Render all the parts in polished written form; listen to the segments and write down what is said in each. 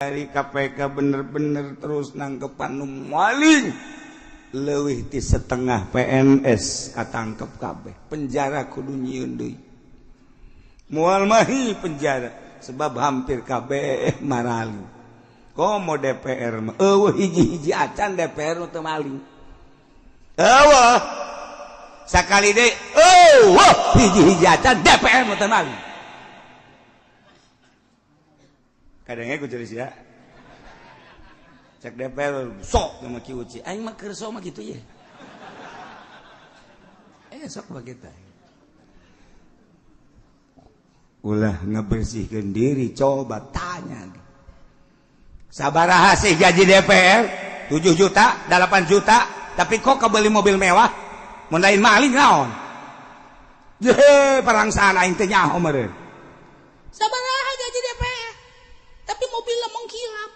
Dari KPK bener-bener terus nangkepan nu maling leuwih ti setengah PNS katangkep kabeh. Penjara kudu nyieun deui. Moal mahi penjara sebab hampir kabeh maraling. Komo DPR mah eueuh hiji-hiji acan DPR nu teu maling. Eueuh sakali deui eueuh hiji-hiji acan DPR nu teu maling. Kadangnya ku jelas ya. Cek DPR sok sama Ki Uci. Aing mah keur sok mah kitu ye. Sok mah kita. Ulah ngebersihkeun diri, coba tanya. Sabaraha sih gaji DPR? 7 juta, 8 juta, tapi kok kebeli mobil mewah? Mun lain maling naon? Ye, parangsaan aing teh nyaho meureun. Sabaraha gaji DPR? Tapi mobilnya mengkilap.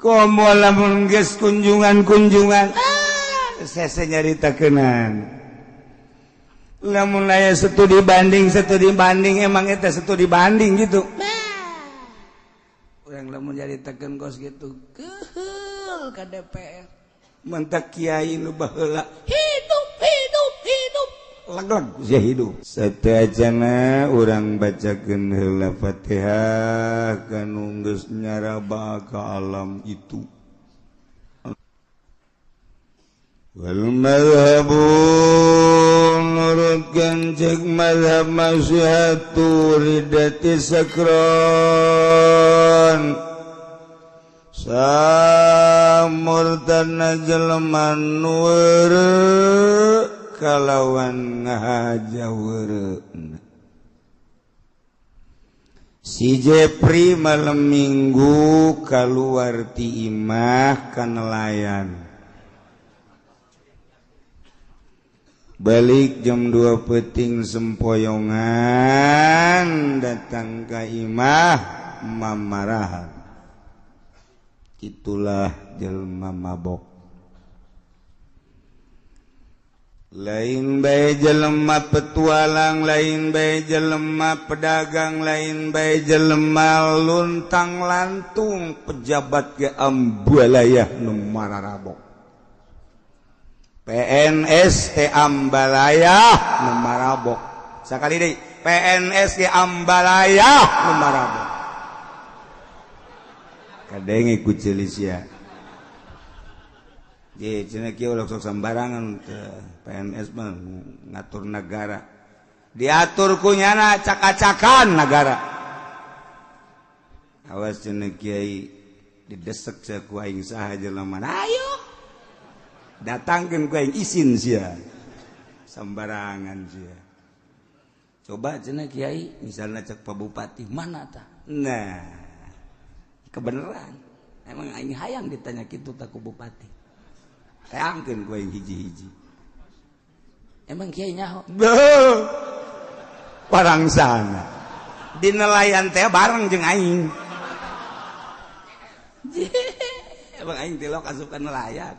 Komo lamun geus kunjungan-kunjungan. Sese nyaritakeunana. Lamun aya studi banding emang eta studi banding gitu. Urang lamun nyaritakeun kos kitu keuheul ka DPR. Mentak kiai nu baheula hidup hidup hidup leg-leg sia hidup. Sateuacana urang bacakeun heula Fatihah kanu geus nyaraba ka alam itu. Wal madhhabu nurutkeun ceuk mazhab masihatu ridati sakron samurtana jelema nu weureu kalawan ngahaja weureuna. Si Jepri malam minggu kaluar ti imah ka nelayan. Balik jam 2 peting sempoyongan datang ka imah mamarahan. Itulah jelma mabok. Lain bae jelema petualang, lain bae jelema pedagang, lain bae jelema luntang lantung pejabat ge ambalayah nu mararabok. PNS teh ambalayah nu marabok. Sakali deui PNS ge ambalayah nu marabok. Kadenge ku celis ya. Je cenah kieu ulah sok sembarangan PNS mah ngatur negara. Diatur ku nyana acak-acakan negara. Awas cenah kiai didesek sia ku aing saha jelema. Ayo. Datangkeun ku aing isin sia. Sembarangan sia. Coba cenah kiai misalna cek Pak Bupati mana tah? Nah, kebenaran. Emang aing hayang ditanya kitu tah ku bupati. Teangkeun ku aing hiji-hiji. Emang kiai nyaho? Parangsana. Di nelayan teh bareng jeung aing. Emang aing tilok asup ka nelayan.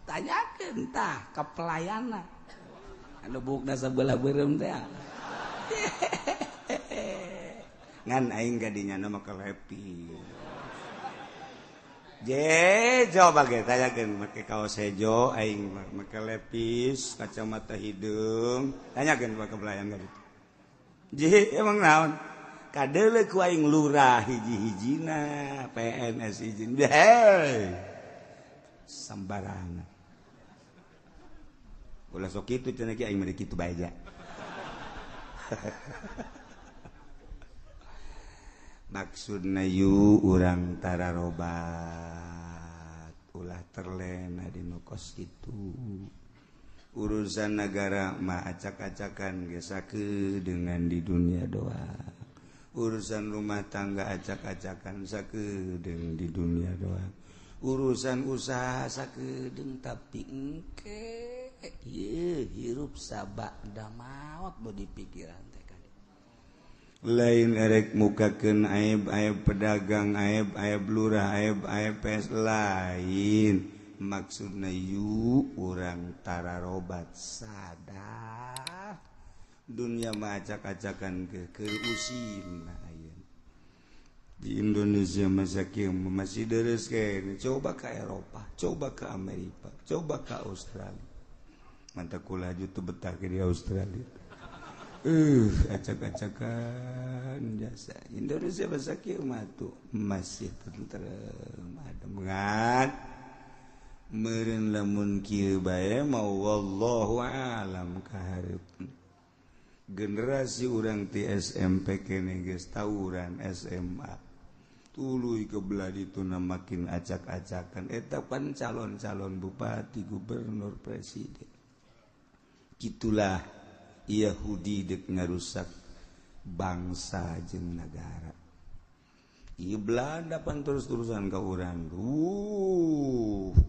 Tanyakeun tah ka pelayanna. Anu buukna sabelah beureum teh. Ngan aing gadinya nama kelepi. Je coba ge tanyakeun make kaos hejo aing make lepis kacamata hideung tanyakeun ka pelayan ka ditu. Je emang naon? Kadeuleu ku aing lurah hiji-hijina PNS izin. Hei. Sembarangan. Ulah sok kitu cenah ki aing mah kitu bae ja. Maksudna yu urang tararobat ulah terlena di nu kos kitu. Urusan negara mah acak-acakan geus sakedeungan di dunia doang. Urusan rumah tangga acak-acakan sakedeung di dunia doang. Urusan usaha sakedeung tapi engke ieu hirup sabada maot nu di pikiran teh. Lain erek mukakeun aib-aib pedagang, aib-aib lurah, aib-aib PS lain. Maksudna yu urang tararobat sadar dunia mah acak-acakan ke usim. Nah, di Indonesia masa kieu masih deres kene. Coba ke Eropa, coba ke Amerika, coba ke Australia. Mantap kula tuh betah ke di Australia. Acak-acakan jasa. Indonesia masa kieu mah tuh masih tentrem, adem ngan. Meureun lamun kieu bae mau wallahu alam kahareup. Generasi urang ti SMP kene geus tawuran SMA. Tuluy ke belah dituna makin acak-acakan. Eta pan calon-calon bupati, gubernur, presiden. Gitulah Yahudi dek ngarusak bangsa jeung negara. Ieu Belanda pan terus-terusan ka urang.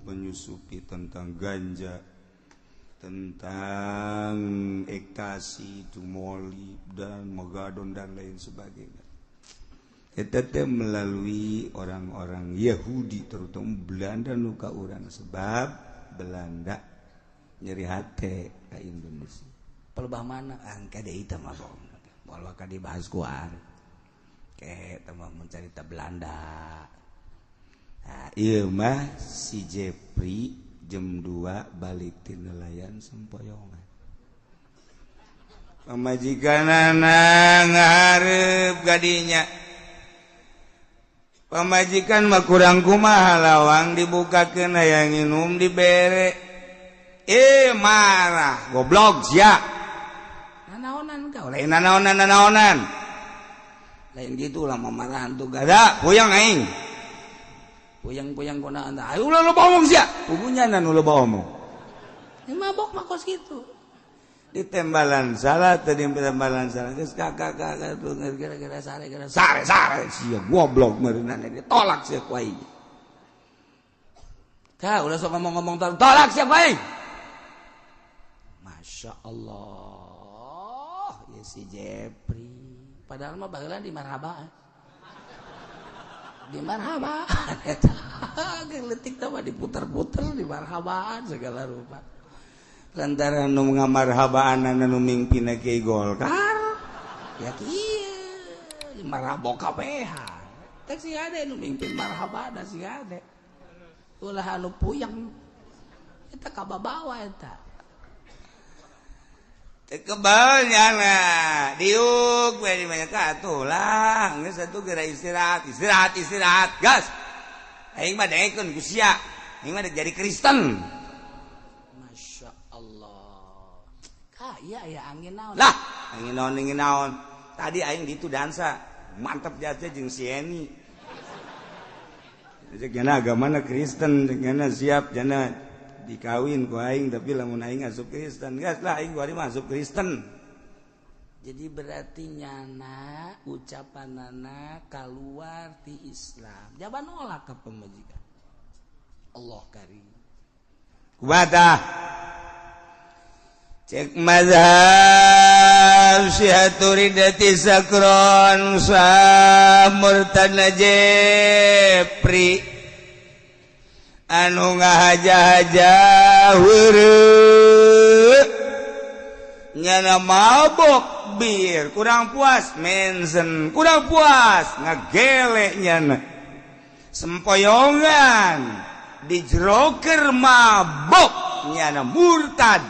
Menyusupi tentang ganja, tentang ekstasi, tumoli dan megadon dan lain sebagainya. Eta teh melalui orang-orang Yahudi, terutama Belanda nu ka urang, sebab Belanda nyeri hate ka Indonesia. Pelebah mana? Angka deui teh mah moal ka dibahas ku ar. Ke teh mah mencarita Belanda. Nah, ieu mah si Jepri jam 2 balik ti nelayan sempoyongan. Pamajikanana ngahareup gadinya. Pamajikan mah kurang kumaha lawang dibukakeun hayang nginum dibere. Marah, goblok sia. Nanaonan kau. Lain nanaonan nanaonan. Lain gitu lah mamarahan tuh gada, puyeng aing. Puyeng-puyeng kona anda. Ayo ulah loba omong sia. Pugunya nan ulah loba omong. Ya mabok mah kos kitu. Ditembalan salah, tadi tembalan salah. Geus kakak-kakak tuh gara-gara sare gara sare sare sia goblok meureunana ditolak sia ku aing. Ka ulah sok ngomong-ngomong tolak sia ku aing. Masya Allah, ya si Jepri. Padahal mah baheula di marhabaan. Di marhabaan eta leutik teh mah diputer-puter di marhabaan segala rupa. Lantaran nu ngamarhabaan nu mingpina Kiai Golkar ya kieu marhabo kabehan. Teh si ade nu mimpin marhabaan si ade. Ulah anu puyeng eta kababawa eta. Teu kebal nyana diuk we di banyak atuh lah geus atuh geura istirahat istirahat istirahat gas. Aing mah daekeun ku sia. Aing mah jadi Kristen. Masya Allah. Ka iya ya angin naon. Lah, angin naon angin naon. Tadi aing ditu dansa, mantep jasa jeung si Eni. Cek jana agamana Kristen, cek jana siap jana dikawin ku aing tapi lamun aing asup Kristen, gas lah aing kuari masuk Kristen. Jadi berarti nyana ucapanana keluar ti Islam. Jaba nolak ke pemajikan. Allah karim. Kumaha cek mazhab Syihaturi Sakron Samurtana Jepri anu ngahaja-haja heureut nyana mabok bir kurang puas mensen kurang puas ngagele nyana sempoyongan dijeroker mabok nyana murtad.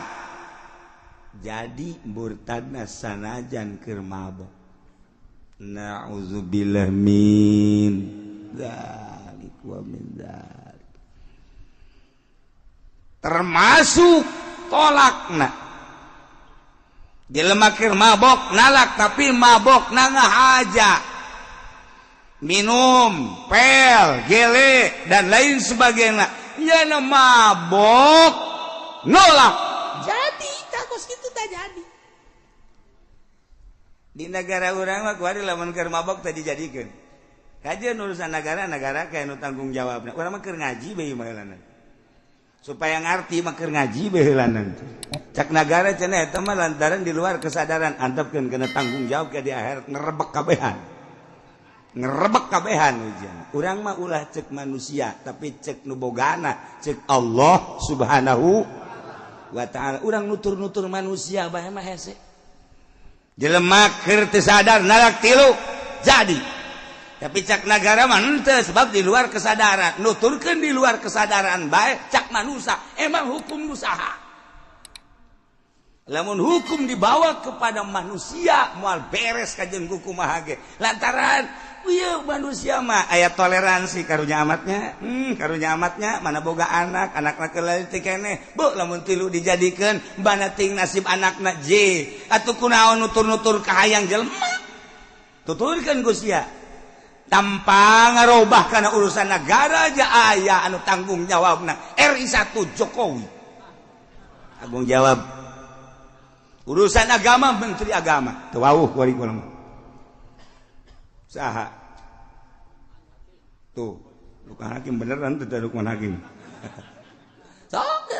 Jadi murtadna sanajan keur mabok. Na'udzubillah min dzalik wa min dzalik. Termasuk tolakna. Jelema keur mabok nalak tapi mabok na ngahaja. Minum, pel, gele dan lain sebagainya. Nyana mabok nolak. Jadi takos kitu tah jadi. Di negara urang mah kuari lamun keur mabok teh dijadikeun. Kajian urusan negara-negara kayak nu tanggung jawabna. Urang mah keur ngaji bae baheulana. Supaya ngarti mah keur ngaji bae heulana. Cak nagara cenah eta mah lantaran di luar kesadaran antepkeun kena tanggung jawab ke di akhirat ngerebek kabehan. Ngerebek kabehan ujian. Urang mah ulah cek manusia, tapi cek nu bogana, cek Allah Subhanahu wa ta'ala. Urang nutur-nutur manusia bae mah hese. Jelema keur teu sadar nalak tilu jadi. Tapi cak nagara mah henteu sebab di luar kesadaran. Nuturkeun di luar kesadaran bae cak manusia, emang hukum nu saha? Lamun hukum dibawa kepada manusia moal beres kajeun kumaha ge. Lantaran ieu manusia mah aya toleransi karunya amatnya. Karunya amatnya mana boga anak, anakna keur leutik keneh. Bu lamun tilu dijadikeun bana ting nasib anakna J. Atuh kunaon nutur-nutur kahayang jelema. Tuturkeun ku sia. Tanpa ngarobah kana urusan negara aja aya anu tanggung jawabna RI 1 Jokowi. Tanggung jawab urusan agama menteri agama teu wawuh kuari urang saha tuh Lukman Hakim beneran teu Lukman Hakim sok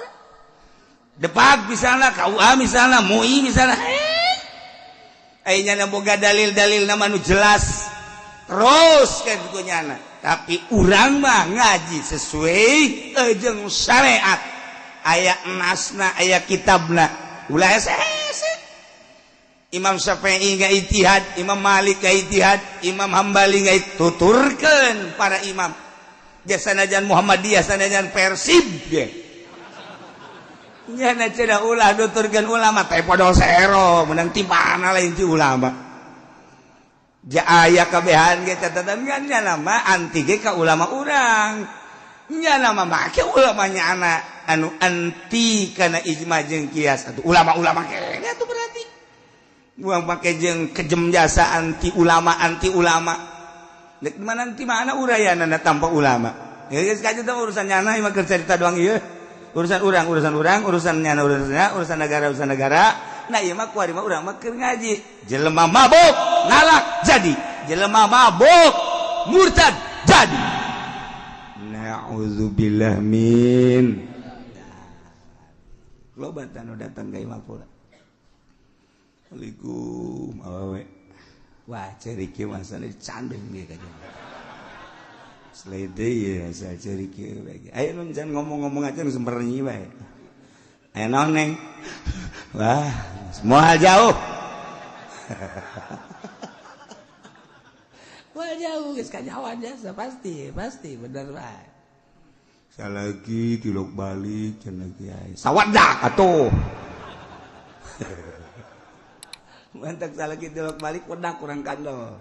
depak misalna KUA misalna MUI misalna aya nyana boga dalil-dalil nama nu jelas terus kan kitu nyana tapi urang mah ngaji sesuai jeung syariat aya nasna aya kitabna ulah hese. Imam Syafi'i nggak ijtihad, Imam Malik nggak ijtihad, Imam Hambali nggak tuturkeun para imam. Jasa najan Muhammadiyah, sanajan Persib ge. Nya cenah ulah nuturkeun ulama teh podol sero, menang ti mana lain ti ulama. Ja aya kabehan ge catatan nya nama anti ge ka ulama urang. Nya nama make ulamanya anak anu anti kana ijma jeung kias atuh ulama-ulama kene atuh berarti. Buang pakai jeng kejem jasa anti ulama dek mana anti mana urayanana tanpa ulama ya geus kaje teh urusan nyana mah keur carita doang ieu urusan urang urusan nyana urusannya urusan negara nah ieu mah kuari mah urang mah keur ngaji jelema mabuk nalak jadi jelema mabuk murtad jadi na'udzubillah min loba tanu datang ka imah pula. Assalamualaikum awewe. Wah, ceri kieu masana candeng ge ka jeung. Selede ya saya ceri kieu bae. Aya nu jangan ngomong-ngomong aja nu semperenyi bae. Aya naon neng? Wah, semua jauh. Wah jauh geus kajauhan jasa pasti, pasti bener bae. Salagi tilok balik cenah kiai. Sawadak atuh. Mantak salagi tilok balik wedak kurang kandel.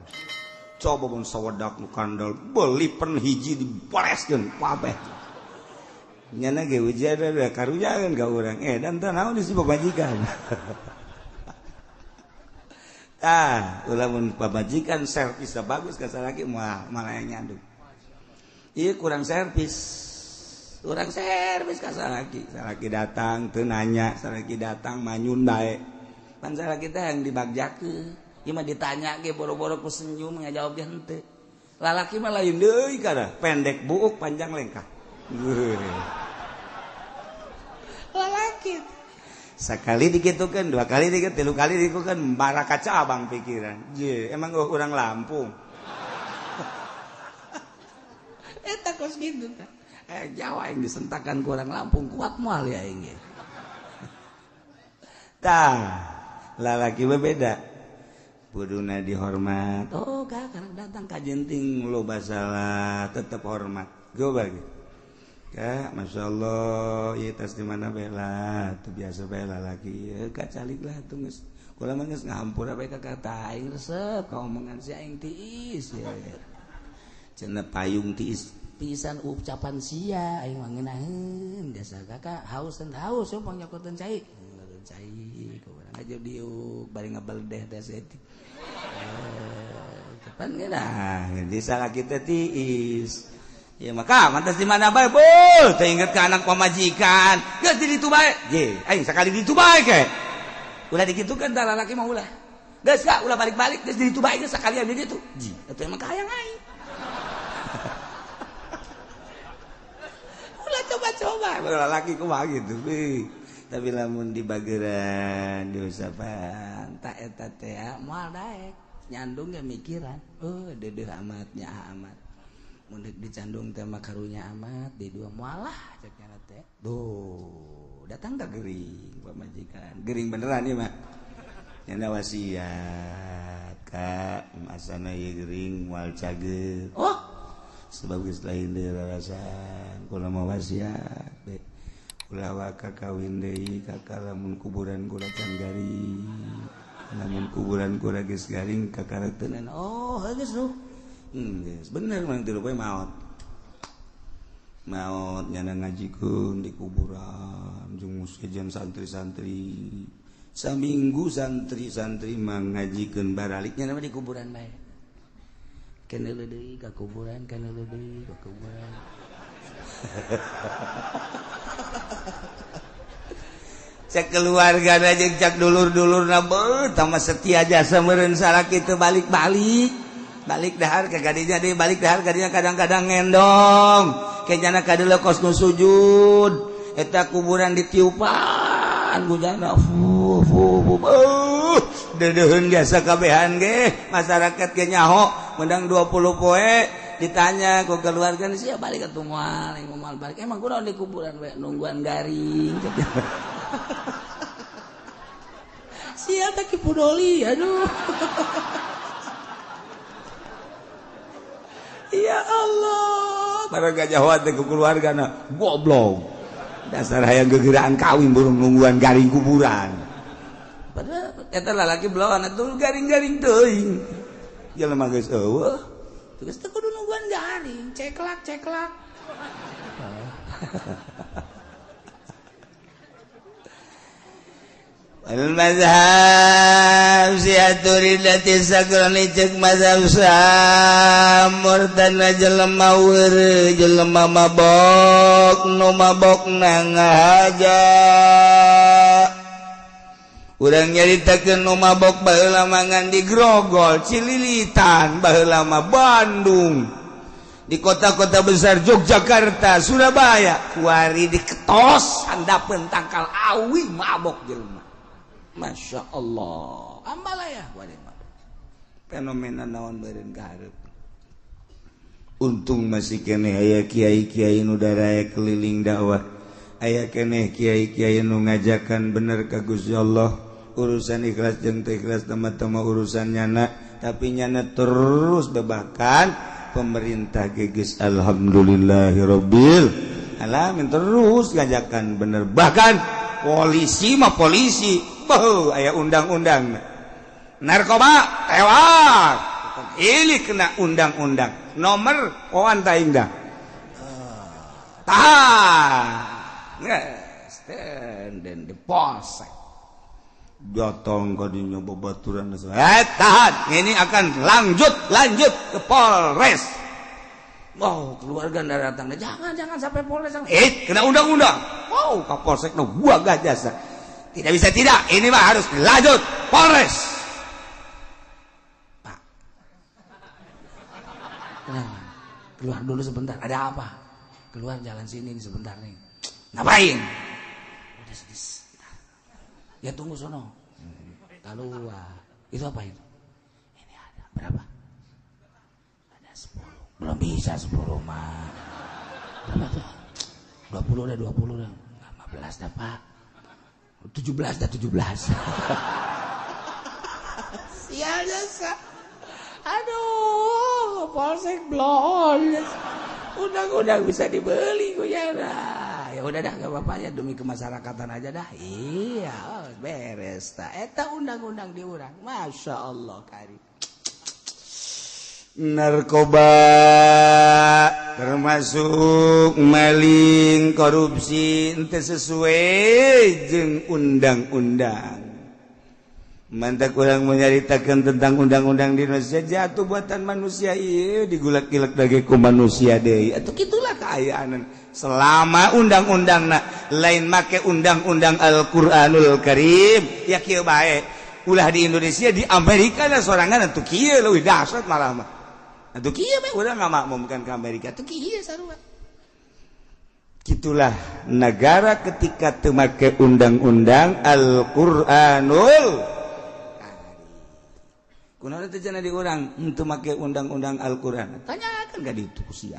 Coba mun sawedak nu kandel beli pen hiji diboreskeun kabeh. Nyana ge ujian da karunyaeun ka urang. Dan teh naon disebut pamajikan. Tah, ulah mun pamajikan servis bagus ka salaki moal malah nyandung. Ieu kurang servis. Kurang servis ka salaki. Salaki datang teu nanya, salaki datang manyun bae. Pan salaki teh yang dibagjakeun. Ieu mah ditanya ge boro-boro ku senyum ngajawab ge henteu. Lalaki mah lain deui kana, pendek buuk panjang lengkah. Lalaki sekali dikitukeun, dua kali dikitukeun, tilu kali dikitukeun, barakaca abang pikiran. Je, emang urang Lampung. Eta kos kitu tah. Jawa yang disentakan ku urang Lampung kuat moal ya aing ge. Tah, lalaki mah beda. Kuduna dihormat. Oh, kak, karena datang ka jenting loba salah, tetep hormat. Go bagi. Kak, masya Allah, ieu tas di mana bela, tuh biasa bela lagi. Kak calik lah tuh geus. Kula mah geus ngahampura bae ka kata aing resep ka omongan si aing tiis ya. Cenah payung tiis pisan ucapan sia aing mah ngeunaheun jasa kakak haus dan haus yo pangjakoteun cai. Cai ku urang aja diuk bari ngabeldeh teh saeutik. Kapan geunah di salah kita tiis. Ya maka mantas di mana bae bu teu inget ka anak pamajikan geus di ditu bae. Je aing sakali di ditu bae ke. Ulah dikitukeun tah lalaki mah ulah. Geus ka ulah balik-balik geus di ditu bae geus sakalian di ditu. Ji atuh emang kahayang aing. Ulah coba-coba lalaki kumaha gitu. Tapi lamun dibageran diusapan tak eta teh moal daek. Nyandung ge mikiran. Oh, dedeuh amat nya amat. Mun deuk dicandung teh mah karunya amat di dua moalah cek nyana teh. Duh, datang ka gering pamajikan. Gering beneran ieu mah. Nyana wasiat ka masana ieu gering moal cager. Oh, sebab geus lain deui rarasan kula mah wasiat be. Ulah waka kawin deui kakak lamun kuburan kula can garing. Lamun kuburan kula geus garing kakareuteunan. Oh, geus lu. Geus bener mah tilu poe maot. Maot nyana ngajikeun di kuburan jeung sejen santri-santri. Saminggu santri-santri mah ngajikeun baralik nyana mah di kuburan bae. Keun deui ka kuburan, keun deui ka kuburan. Cek keluarga jeung cak dulur-dulurna beuh tama setia jasa meureun salaki teu balik-balik. Balik dahar ka gadinya deui, balik dahar gadinya kadang-kadang ngendong. Kenyana kadeuleu kos nu sujud. Eta kuburan ditiupan gujana fu fu fu. Beuh deudeuheun jasa kabehan ge masyarakat ge nyaho menang 20 poe ditanya ku keluarga sia balik atuh moal moal balik emang kunaon di kuburan we nungguan garing. Sia teh Ki Pudoli aduh. Ya Allah, para gajah teh ku keluargana goblok. Dasar hayang gegeraan kawin burung nungguan garing kuburan. Padahal eta lalaki belawan atuh garing-garing teuing. Jelema geus eueuh. Terus teh kudu nungguan garing, ceklak-ceklak. Wal mazhab siaturidati sakrani cek mazhab samurtana jelema weureuh jelema mabok nu mabok na ngahaja. Urang nyaritakeun nu mabok baheula mangan di Grogol, Cililitan, baheula mah Bandung. Di kota-kota besar Yogyakarta, Surabaya, kuari diketos handapeun tangkal awi mabok jelema. Masya Allah, ambalaya fenomena naon beureun ka hareup. Untung masih keneh aya kiai-kiai nu daraya keliling dakwah, aya keneh kiai-kiai nu ngajakan bener ka Gusti Allah. Urusan ikhlas jeung teu ikhlas tama-tama urusan nyana, tapi nyana terus bebakan pemerintah geus alhamdulillahirabbil alamin terus ngajakan bener. Bahkan polisi mah polisi beuh aya undang-undang narkoba tewas ini kena undang-undang nomor oan taing dah tahan dan diposek datang kadinya babaturan tahan ini akan lanjut ke Polres. Wow, keluarga ndak datang jangan sampai Polres kena undang-undang. Wow, Kapolsek nu gua gajah. Tidak bisa tidak, ini mah harus lanjut Polres. Pak, kenapa? Keluar dulu sebentar, ada apa? Keluar jalan sini nih sebentar nih. Ngapain? Udah sedih. Ya tunggu sono. Keluar. Itu apa itu? Ini ada berapa? Ada 10. Belum bisa 10 mah. Berapa tuh? 20 dah, 20 dah. 15 dah, Pak. 17 dah 17. Sial jasa. Aduh, polsek blon. Undang-undang bisa dibeli ku ya dah. Ya udah dah enggak apa-apa ya demi kemasyarakatan aja dah. Iya, beres ta. Eta undang-undang di urang. Masya Allah kari. Narkoba termasuk maling, korupsi ente sesuai jeung undang-undang. Mantap kurang menyaritakan tentang undang-undang di Indonesia jatuh buatan manusia ieu digulak-gilak lagi ku manusia deui. Atuh kitulah kaayaan. Selama undang-undangna lain make undang-undang Al-Qur'anul Karim ya kieu bae. Ulah di Indonesia di Amerika lah sorangan atuh kieu leuwih dahsyat malah mah. Atuh kieu bae urang ngamakmumkan ke Amerika atuh kieu sarua. Gitulah negara ketika teu make undang-undang Al-Qur'anul. Kunaon teh cenah di urang henteu make undang-undang Al-Qur'an? Tanyakan ka ditu ku sia.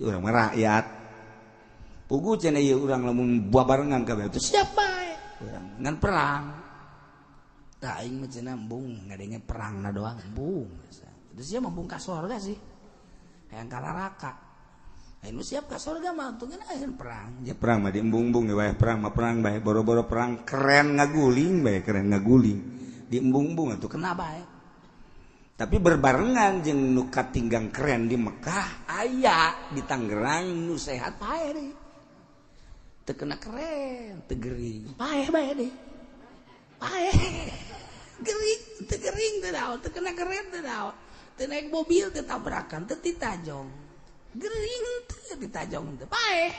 Urang mah rakyat. Pugu cenah ieu urang lamun babarengan kabeh teu siap bae. Urang ngan perang. Tah aing mah cenah embung ngadenge perangna doang embung. Terus sia mah embung ka sorga sih. Hayang ka neraka. Aing siap ka sorga mah untungna aya perang. Ya perang mah diembung-embung we, perang mah perang bae, boro-boro perang keren ngaguling bae, keren ngaguling. Diembung-embung atuh kena bae. Tapi berbarengan jeung nu katinggang keren di Mekah aya di Tangerang nu sehat pae deui. Teu kena keren, teu gering. Paeh bae deui. Paeh. Gering, teu gering teu naon, teu kena keren teu naon. Teu naik mobil teu tabrakan, teu ditajong. Gering teu ditajong teu paeh.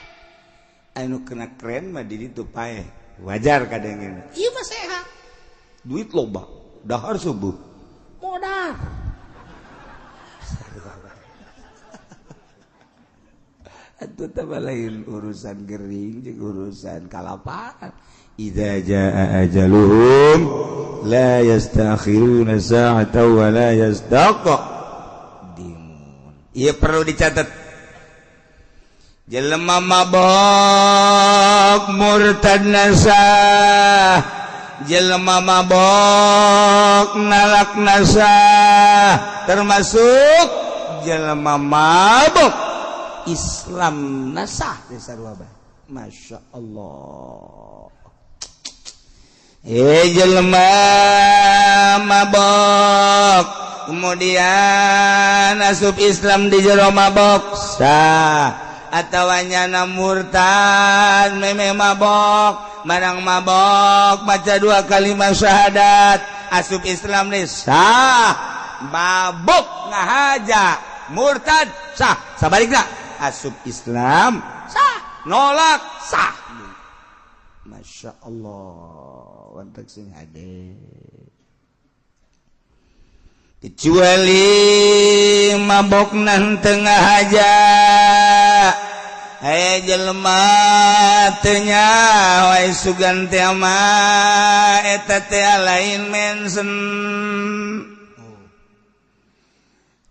Anu kena keren mah di ditu paeh. Wajar kadang. Ieu mah sehat. Duit loba, dahar subuh. Modar. Atuh teh lain urusan gering jeung urusan kalaparan. Idza jaa ajaluhum la yastakhiruna sa'atan wa la yastaqdimun. Ieu perlu dicatat. Jelema mabok murtad nasah, jelema mabok nalak nasah, termasuk jelema mabok Islam nasah sarua bae. Masya Allah. Jelema mabok kemudian asup Islam di jero mabok sah, atawa nyana murtad memeh mabok marang mabok baca dua kalimat syahadat asup Islam nih sah, mabok ngahaja murtad sah, sabalikna asup Islam sah, nolak sah. Masya Allah, wantak sing hade. Kecuali mabok nan tengah aja, aya jelema teu nyaho sugan teh mah eta teh lain mensen.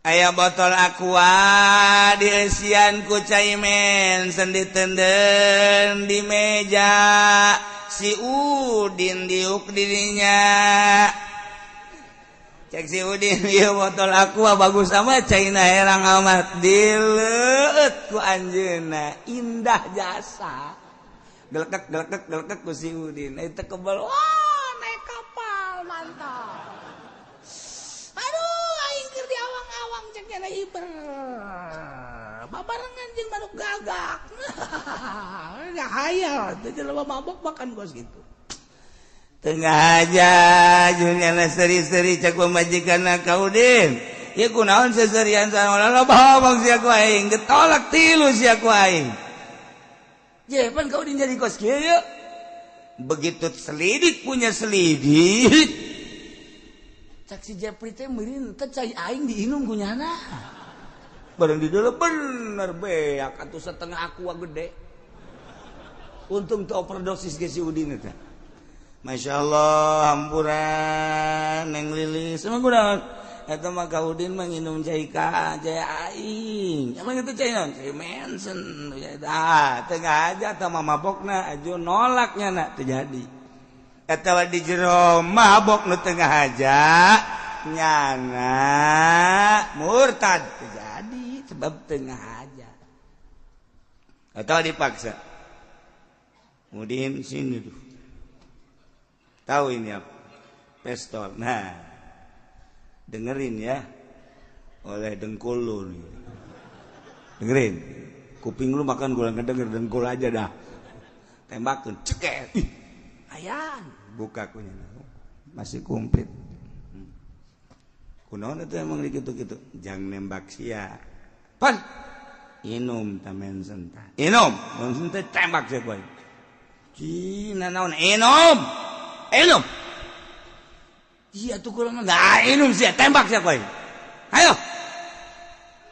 Aya botol aqua dieusian ku cai mensen ditenden di meja, si Udin diuk dirinya. Cek si Udin, ieu botol aqua bagus amat caina herang amat, dileueut ku anjeunna indah jasa. Gelekek gelekek gelekek ku si Udin, eta kebal, wah naik kapal mantap. Aduh aing keur di awang-awang cek nya hiber. Babarengan jeung manuk gagak. Enggak hayal teh jelema mabok makan kos gitu. Tengah aja junyana seri-seri cek pamajikanna ka Udin. Ieu kunaon seserian saha loba bang sia ku aing, getolak tilu sia ku aing. Je pan ka Udin jadi kos kieu yeuh. Begitu selidik punya selidik. Cak si Jepri teh meureun teh cai aing diinum ku nyana. Bareng di dalam bener beak atuh setengah aqua gede. Untung teu overdosis ge si Udin eta. Masya Allah, hampura Neng Lilis. Emang kunaon? Eta mah ka Udin mah nginum cai ka cai aing. Emang itu cai naon? Cai mensen. Ah, tengah aja atau mah mabokna aju nolaknya nak terjadi. Eta di jero mabok nu tengah aja nyana murtad terjadi sebab tengah aja. Atau dipaksa. Kemudian sini tuh. Tahu ini apa? Pistol. Nah, dengerin ya. Oleh dengkul lu nih. Dengerin. Kuping lu makan gua ngedenger dengkul aja dah. Tembakin, ceket. Ih, ayan. Buka kunya. Masih komplit. Kunaon itu emang gitu-gitu. Jangan nembak sia. Pan. Inum tamen senta. Inum, mun teh tembak sia kowe. Cina naon inum. Inum. Iya tuh kurang enggak inum sia, tembak sia kowe. Ayo.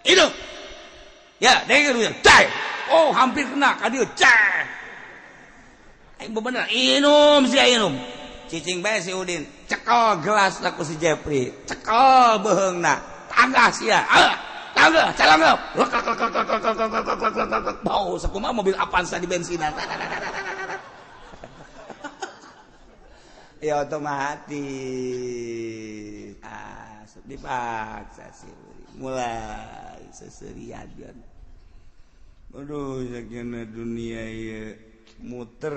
Inum. Ya, denger ya. Cai. Oh, hampir kena ka dieu. Cai. Aing bener inum sia inum. Cicing bae si Udin, cekel gelas ku si Jepri, cekel beheungna, tangga sia. Tangga, calanggep. Bau sakumaha mobil Avanza di bensinan. Ya otomatis dipaksa sih mulai seserian. Aduh, sakjana dunia ieu muter.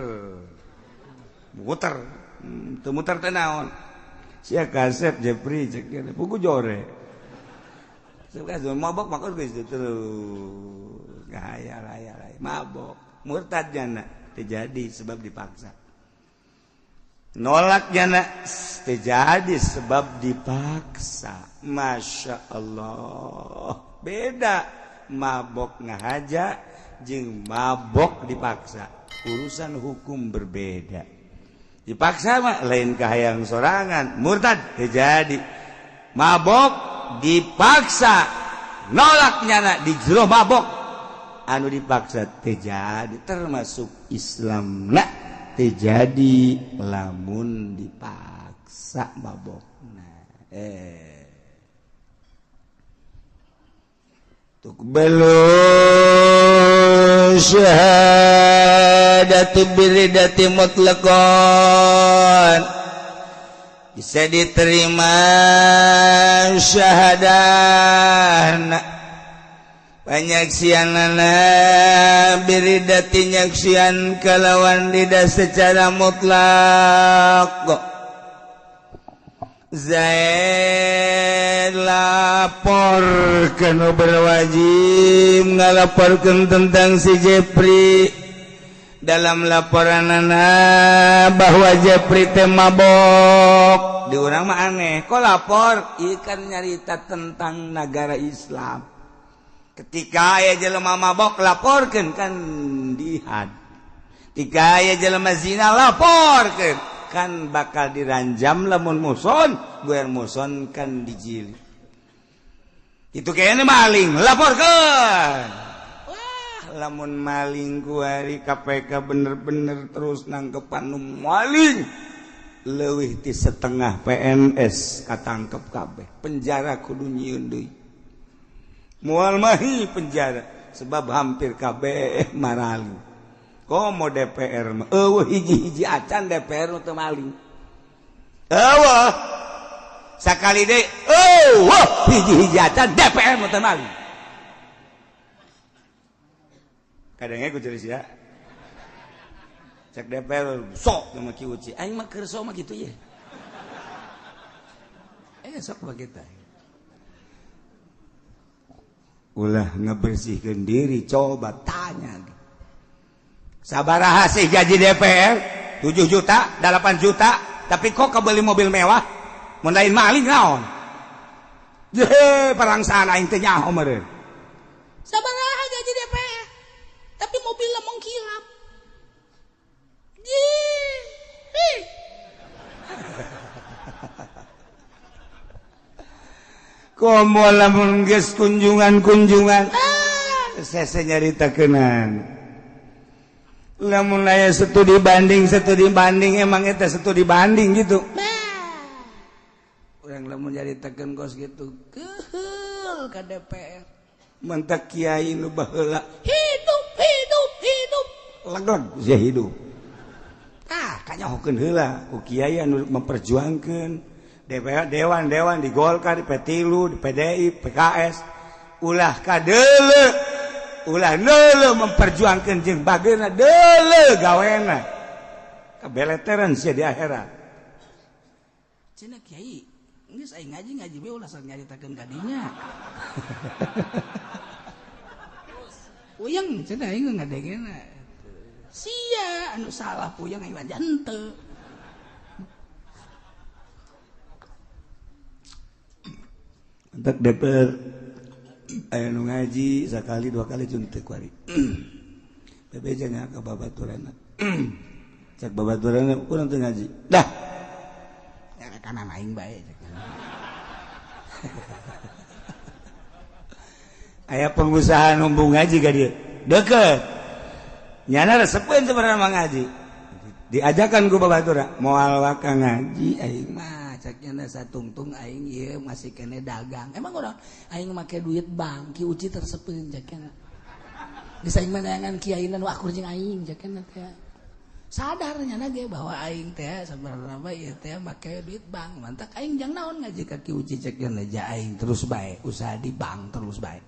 Muter. Teu muter teh naon? Sia kasep Jepri cek dia pugu jore. Sia kasep mabok mah geus terus. Ngahayal-hayal mabok. Murtad jana terjadi sebab dipaksa. Nolak jana terjadi sebab dipaksa. Masya Allah. Beda mabok ngahaja jeung mabok dipaksa. Urusan hukum berbeda. Dipaksa mah lain kahayang sorangan, murtad terjadi. Mabok dipaksa, nolak nyana di jero mabok. Anu dipaksa terjadi termasuk Islam na terjadi lamun dipaksa mabok. Nah, tuqbalu syahadatu biridati mutlaqan, bisa diterima syahadah panyaksianana biridati nyaksian kalawan lidah secara mutlak. Zaid lapor kanu berwajib ngalaporkeun tentang si Jepri. Dalam laporanana bahwa Jepri teh mabok. Di urang mah aneh, kok lapor? Ieu kan nyarita tentang negara Islam. Ketika aya jelema mabok laporkeun kan dihad. Ketika aya jelema zina laporkeun kan bakal diranjam lamun muson, guer muson kan dijili. Itu kayaknya maling, laporkeun. Wah, lamun maling kuari KPK bener-bener terus nangkepan nu maling. Leuwih ti setengah PNS katangkep kabeh. Penjara kudu nyieun deui. Moal mahi penjara sebab hampir kabeh maraling. Komo DPR mah eueuh hiji-hiji acan DPR nu teu maling. Eueuh sakali deui eueuh hiji-hiji acan DPR nu teu maling. Kadangnya ku jadi sia. Cek DPR sok sama Ki Uci. Aing mah keur sok mah kitu ye. Sok mah kita. Ulah ngebersihkeun diri, coba tanya. Sabaraha sih gaji DPR? 7 juta, 8 juta, tapi kok kebeli mobil mewah? Mun lain maling naon? Ye, parangsaan aing teh nyaho meureun. Sabaraha gaji DPR? Tapi mobilnya mengkilap. Ye. Komo lamun geus kunjungan-kunjungan, sese nyaritakeunana. Lamun aya studi banding emang eta studi banding gitu. Urang lamun nyaritakeun kos gitu, keheul ka DPR. Mentak kiai nu baheula hidup hidup hidup. Legleg sia hidup. Ah, kanyahokeun heula ku kiai anu memperjuangkeun DPR, dewan-dewan di Golkar, di P3, di PDI, PKS, ulah kadeule, ulah deuleu memperjuangkeun jeung bageuna deuleu gawena. Kabeleteran sia di akhirat. Cenah kiai, geus aing ngaji we ulah sok nyaritakeun ka dinya. Puyeng cenah aing ngadengena. Sia anu salah puyeng aing mah henteu. Entak DPR aya nu ngaji sakali dua kali cuntek kuari. Bebeja nya ka babaturanna. Cek babaturanna kurang teu ngaji. Dah. Ya kanan aing bae cek. Aya pengusaha numbung ngaji ka dieu. Deket. Nyana resepeun sebenarnya mah ngaji. Diajakan ku babatura moal waka ngaji aing mah cek nya satungtung aing ieu masih kene dagang. Emang urang aing make duit bank Ki Uci tersepeun cek nya. Bisa aing mah neangan kiaina nu akur jeung aing cek nya teh. Sadar nya ge bahwa aing teh sabarna mah ieu teh make duit bank. Mantak aing jang naon ngaji ka Ki Uci cek nya ja aing terus bae usaha di bank terus bae.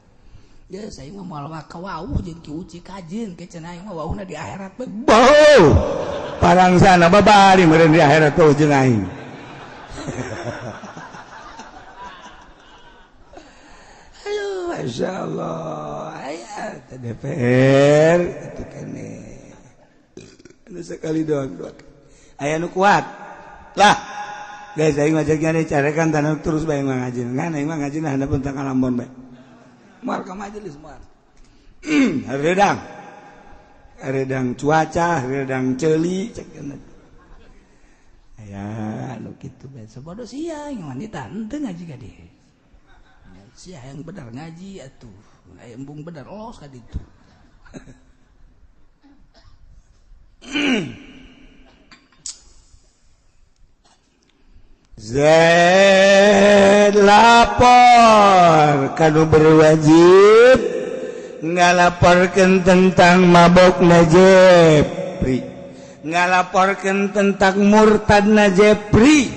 Ya saya mah moal waka wauh jeung Ki Uci kajeun ke cenah aing mah wauhna di akhirat bae. Bau. Parangsana babari meureun di akhirat tuh jeung aing. Aduh, Masya Allah. Aya DPR itu kene. Anu sekali doang dua. Aya nu kuat. Lah, guys aing mah jeung carekan tanah terus bae ngaji. Ngan aing mah ngaji handapeun tang kalambon bae. Moal ka majelis moal. Hareudang. Hareudang cuaca, hareudang ceuli cek cenah. Aya anu kitu bae sabodo sia wanita henteu ngaji ka dieu. Sia yang bener ngaji atuh. Aya embung bener los ka ditu. Zaid lapor kanu berwajib ngalaporkeun tentang mabok na Jepri, ngalaporkeun tentang murtad na Jepri.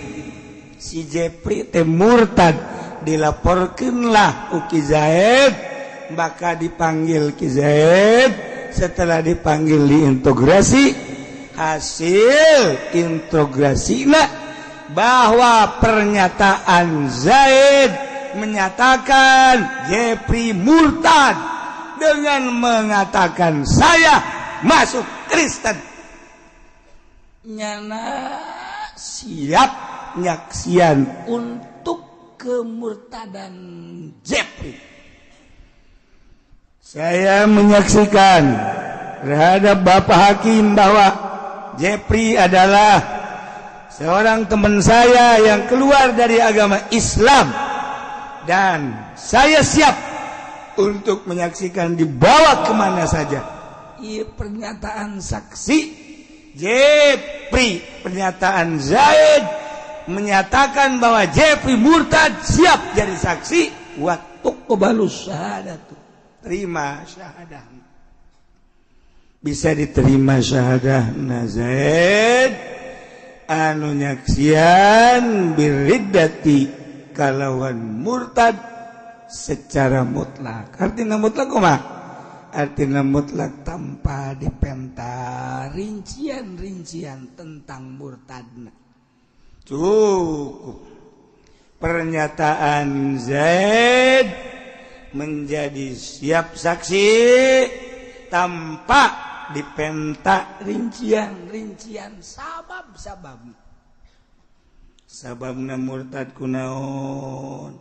Si Jepri teh murtad, dilaporkeunlah ku Ki Zaid, maka dipanggil Ki Zaid. Setelah dipanggil diintegrasi, hasil integrasina bahwa pernyataan Zaid menyatakan Jepri murtad dengan mengatakan saya masuk Kristen. Nyana siap nyaksian untuk kemurtadan Jepri. Saya menyaksikan terhadap Bapak Hakim bahwa Jepri adalah seorang teman saya yang keluar dari agama Islam dan saya siap untuk menyaksikan dibawa kemana saja. Iya, pernyataan saksi Jepri, pernyataan Zaid menyatakan bahwa Jepri murtad, siap jadi saksi. Wa tuqbalus syahadatu, terima syahadah. Bisa diterima syahadah Zaid anu nyaksian biriddati kalawan murtad secara mutlak. Artinya mutlak kumaha? Artinya mutlak tanpa dipenta rincian-rincian tentang murtadna. Cukup pernyataan Zaid menjadi siap saksi tanpa dipenta rincian-rincian sabab-sabab. Sababna murtad kunaon,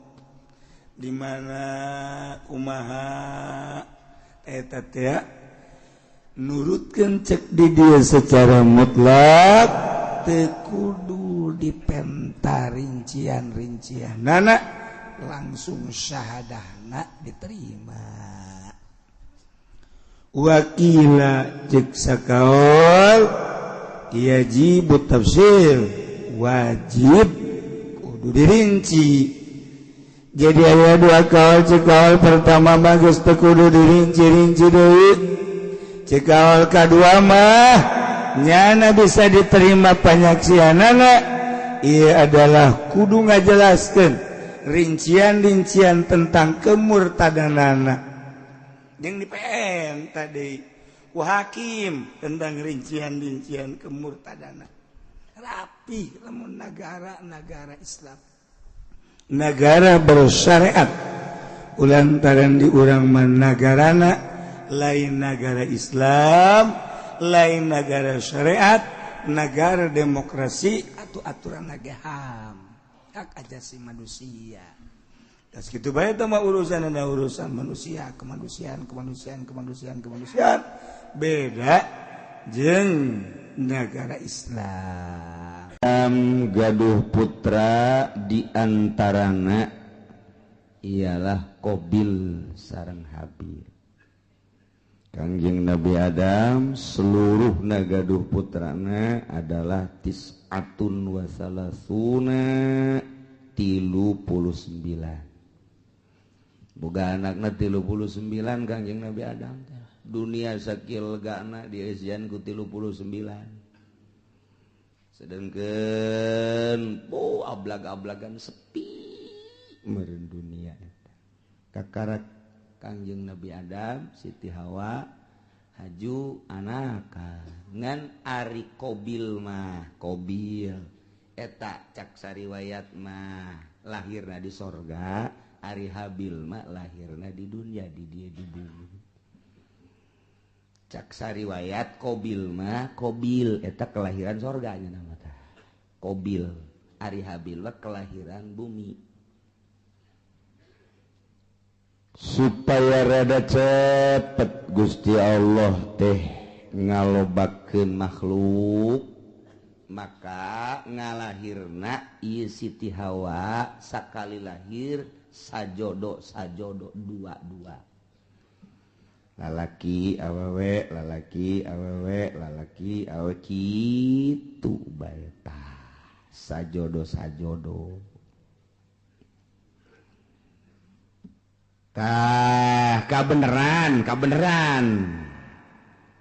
di mana kumaha eta teh nurutkeun cek di dia secara mutlak teu kudu dipenta rincian-rincianana, langsung syahadahna diterima. Wakila cek sakaol yajibu tafsir, wajib kudu dirinci. Jadi aya dua kaul. Cek kaul pertama mah geus teu kudu dirinci-rinci deui. Cek kaul kadua mah nyana bisa diterima panyaksianana, ieu adalah kudu ngajelaskeun rincian-rincian tentang kemurtadanana. Jeung di PN tadi ku hakim tentang rincian-rincian kemurtadana. Rapi lamun negara-negara Islam, negara bersyariat, ulantaran di urang mah nagarana lain negara Islam, lain negara syariat, negara demokrasi atau aturan HAM, hak asasi manusia. Das kitu bae teh mah urusan ada urusan manusia, kemanusiaan, kemanusiaan, kemanusiaan, kemanusiaan. Beda jeung negara Islam. Gaduh putra diantarana ialah Qabil sareng Habil. Kangjeng Nabi Adam seluruh nagaduh putrana adalah tis'atun wa salasuna 39. Boga anakna 39 Kangjeng Nabi Adam. Dunia sakil gana dieusian ku 39. Sedangkan oh ablag-ablagan sepi meureun dunia eta. Kakarak Kangjeng Nabi Adam, Siti Hawa haju anaka ngan ari Kobil mah, Kobil eta cak sariwayat mah lahirna di sorga, ari Habil mah lahirna di dunia, di dia di bumi. Cak sariwayat Kobil mah, Kobil eta kelahiran sorganya nama tah. Kobil, ari Habil mah kelahiran bumi. Supaya rada cepet Gusti Allah teh ngalobakeun makhluk, maka ngalahirna ieu Siti Hawa sakali lahir sajodo sajodo dua-dua, lalaki awewe lalaki awewe lalaki awewe kitu bae tah sajodo sajodo. Tah kabeneran kabeneran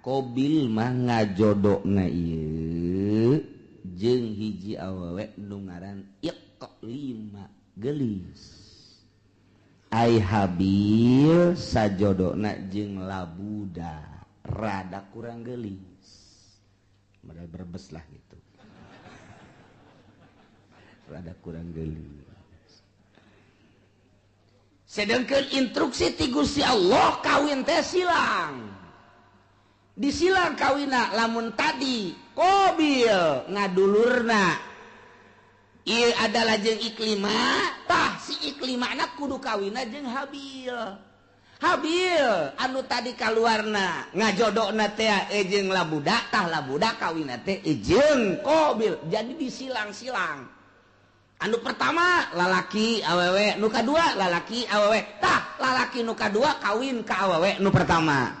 Kobil mah ngajodona ieu jeung hiji awewe nu ngaran Iqlima geulis. Ai Habil sajodona jeung Labuda rada kurang geulis. Modal berbes lah gitu. Rada kurang geulis. Sedangkan instruksi ti Gusti Allah kawin teh silang. Disilang kawina lamun tadi Kobil ngadulurna ieu adalah jeung Iklima, tah si Iklimana kudu kawina jeung Habil. Habil anu tadi kaluarna ngajodona teh jeung Labuda, tah Labuda kawina teh jeung Kobil. Jadi disilang-silang. Anu pertama lalaki awewe, nu kadua lalaki awewe. Tah lalaki nu kadua kawin ka awewe nu pertama.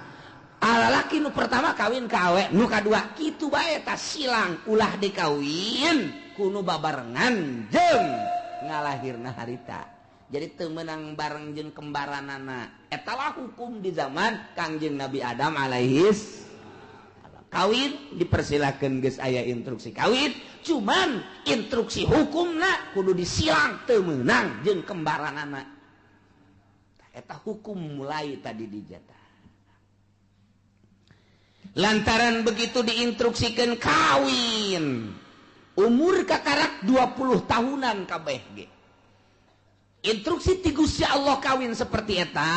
Lalaki nu pertama kawin ka awewe nu kadua. Kitu bae tah silang, ulah dikawin kuno babarengan jeung ngalahirna harita. Jadi teu meunang bareng jeung kembaranana. Eta lah hukum di zaman Kangjeng Nabi Adam alaihis. Kawin dipersilakan geus aya instruksi kawin, cuman instruksi hukumna kudu disilang teu meunang jeung kembaranana. Eta hukum mulai tadi dijatah. Lantaran begitu diinstruksikan kawin, umur kakarak 20 tahunan kabeh ge. Instruksi ti Gusti Allah kawin seperti eta,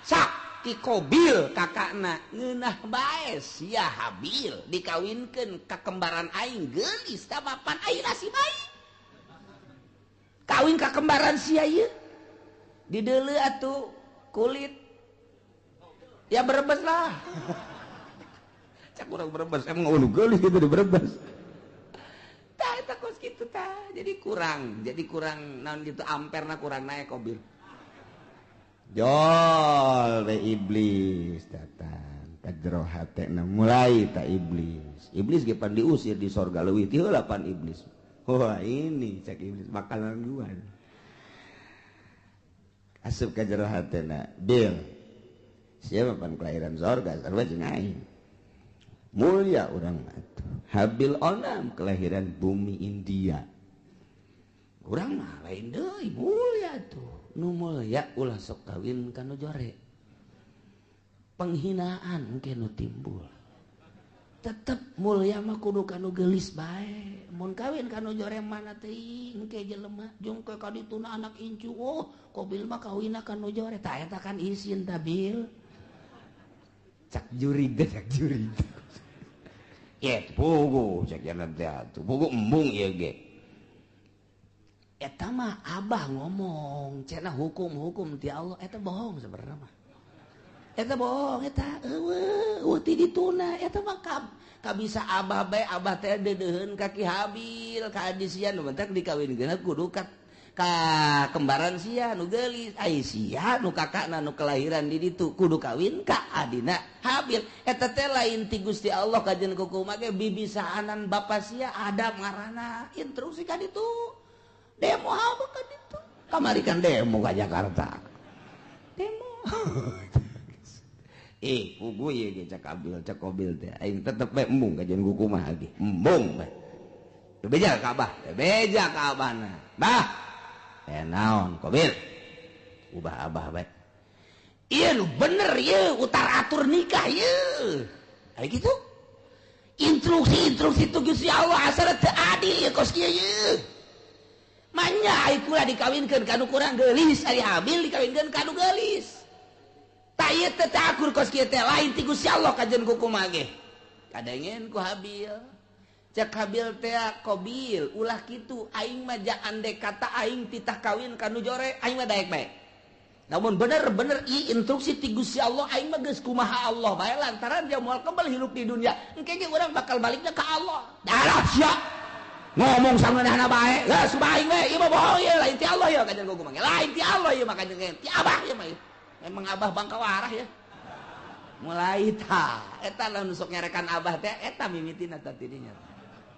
sak Kobil kakakna ngeunah bae sia Habil dikawinkeun ka kembaran aing geulis tah papan aing nasib aing. Kawin ka kembaran sia ieu dideuleu atuh kulit ya berebes lah. Cak urang berebes emang ulu geulis gitu di berebes. Tah eta kos kitu tah jadi kurang naon gitu amperna kurang naik Kobil. Jol we iblis datang ka jero hatena mulai ta iblis. Iblis ge pan diusir di sorga leuwih ti heula pan iblis. Wah ini cek iblis makanan gua. Asup ka jero hatena, Bil. Siapa pan kelahiran sorga sarua jeung aing. Mulia urang mah atuh. Habil onam kelahiran bumi India. Urang mah lain deui mulia tuh. Nu mulia ulah sok kawin ka nu jore. Penghinaan engke nu timbul. Tetep mulia mah kudu ka nu geulis bae. Mun kawin ka nu jore mana teuing engke jelema jeung ke ka dituna anak incu. Oh, Kobil mah kawinna ka nu jore. Tah eta kan isin tabil. Cak jurig teh cak jurig. Ye pugu cak jalan teh atuh. Pugu embung ieu ge. Eta mah abah ngomong cenah hukum-hukum ti Allah eta bohong sebenarnya mah. Eta bohong eta eueuh ti dituna eta mah kabisa abah bae abah teh deudeuheun ka Ki Habil ka adisian nu mentak dikawinkeun kudu ka Ka kembaran sia nu geulis, ai sia nu kakakna nu kelahiran di ditu kudu kawin ka adina Habil. Eta teh lain ti Gusti Allah kajen kukumaha ge bibisaanan bapa sia Adam ngaranna instruksi ka ditu. Demo apa ka ditu? Kamari kan demo ka Jakarta. Demo. Pugu ieu ge cak Abil, cak Qabil teh. Aing tetep bae embung kajen kukumaha ge. Embung bae. Beja ka Abah, beja ka Abahna. Bah. Naon Qabil? Ubah Abah bae. Ieu nu bener ieu utar atur nikah ieu. Ari kitu? Instruksi-instruksi tu Gusti Allah asal teu adil ieu kos kieu ieu. Manya ai kula dikawinkeun ka nu kurang geulis, ari Habil dikawinkeun ka nu geulis. Tak ieu teh teu akur kos kieu teh lain ti Gusti Allah kajen kukumaha ge. Kadengen ku Habil. Cek Habil teh Qabil ulah kitu aing mah andek kata aing titah kawin ka nu jore aing mah daek bae. Namun bener-bener ieu instruksi ti Gusti Allah aing mah geus kumaha Allah bae lantaran dia moal kebal hirup di dunia. Engke ge urang bakal baliknya ka Allah. Darah sia. Ngomong sangeunahna bae. Geus aing we ieu mah bohong ieu lain ti Allah ieu kajen kukumaha. Lain ti Allah ieu mah kajen ti Abah ieu mah. Emang Abah bangka warah ya. Mulai ta eta lah nu sok nyarekan Abah teh eta mimitina tah tidinya.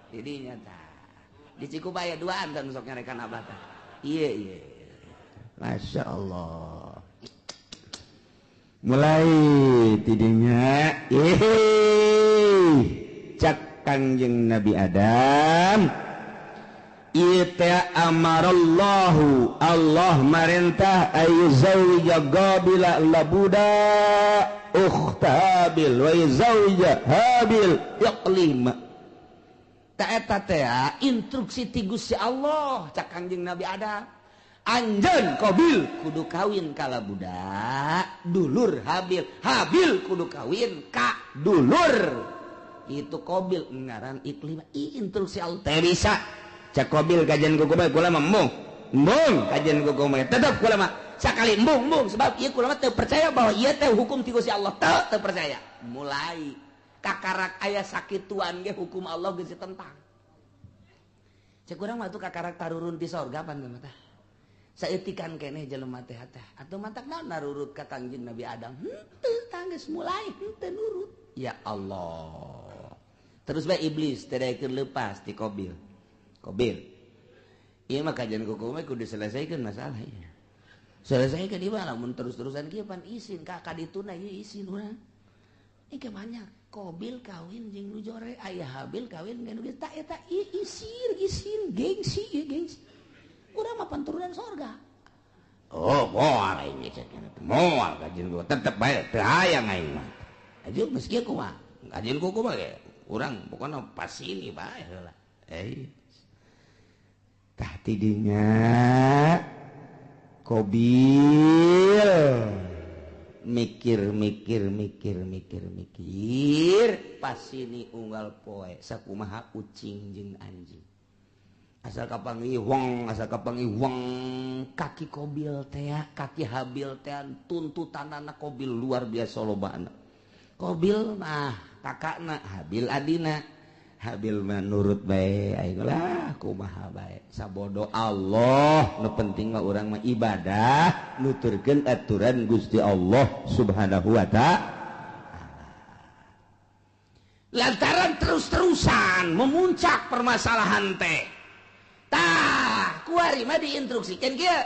Tidinya ta. Di Cikupa aya duaan tah nu sok nyarekan Abah teh. Ieu ieu. Masya Allah. Mulai tidinya cak Kangjeng Nabi Adam. Ita amarallahu Allah marintah ayu zawija Qabila labuda ukhta Habil wa yuzawija Habil Iqlima. Ta eta teh instruksi ti Gusti Allah cak Kangjeng Nabi Adam. Anjeun Qabil kudu kawin ka labuda dulur Habil, Habil kudu kawin ka dulur itu Qabil ngaran Iqlima. Instruksi Allah teh bisa. Cak Qabil kajian kuku bae kula mah embung. Embung kajian kuku bae tetep kula mah sakali embung embung sebab ieu kula mah teu percaya bahwa ieu teh hukum ti Gusti Allah teu percaya. Mulai kakarak aya sakituan ge hukum Allah geus ditentang. Cek urang mah tuh kakarak tarurun di sorga pan mah tah. Saeutikan keneh jelema teh teh atuh matak naon narurut ka Kangjeng Nabi Adam. Henteu tanggeus mulai henteu nurut. Ya Allah. Terus bae iblis teh daekeun leupas ti Qabil. Qabil. Ieu mah kajian kuku mah kudu diselesaikan masalah ieu. Selesaikan ieu mah lamun terus-terusan kieu pan isin ka kadituna ieu isin urang. Ieu banyak Qabil kawin jeung nu jore, aya Habil kawin jeung nu geus ta eta ieu isin isin gengsi ieu gengsi. Urang mah panturunan sorga. Oh, moal aing geus moal kajian kuku tetep bae teu hayang aing mah. Aja geus kieu kumaha? Kajian kuku mah ge urang pokona pas ini bae heula. Tah tidinya Qabil mikir mikir mikir mikir mikir pas ini unggal poe sakumaha ucing jeung anjing asal kapanggih wong asal kapanggih wong kaki Qabil teh kaki Habil teh tuntutanana Qabil luar biasa lobana. Qabil mah kakakna Habil adina. Habil mah nurut bae aing lah kumaha bae sabodo Allah nu penting mah urang mah ibadah nuturkeun aturan Gusti Allah Subhanahu wa ta'ala. Lantaran terus-terusan memuncak permasalahan teh tah kuari mah diinstruksikeun kieu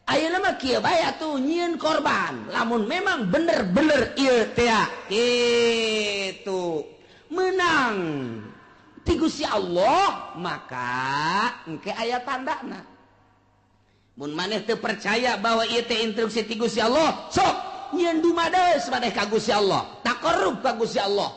ayeuna mah kieu bae atuh nyieun korban lamun memang bener-bener ieu teh kitu menang ti Gusti Allah maka engke aya tandana. Mun maneh teu percaya bahwa ieu teh instruksi ti Gusti Allah sok nyieun dumades maneh ka Gusti Allah taqarrub ka Gusti Allah.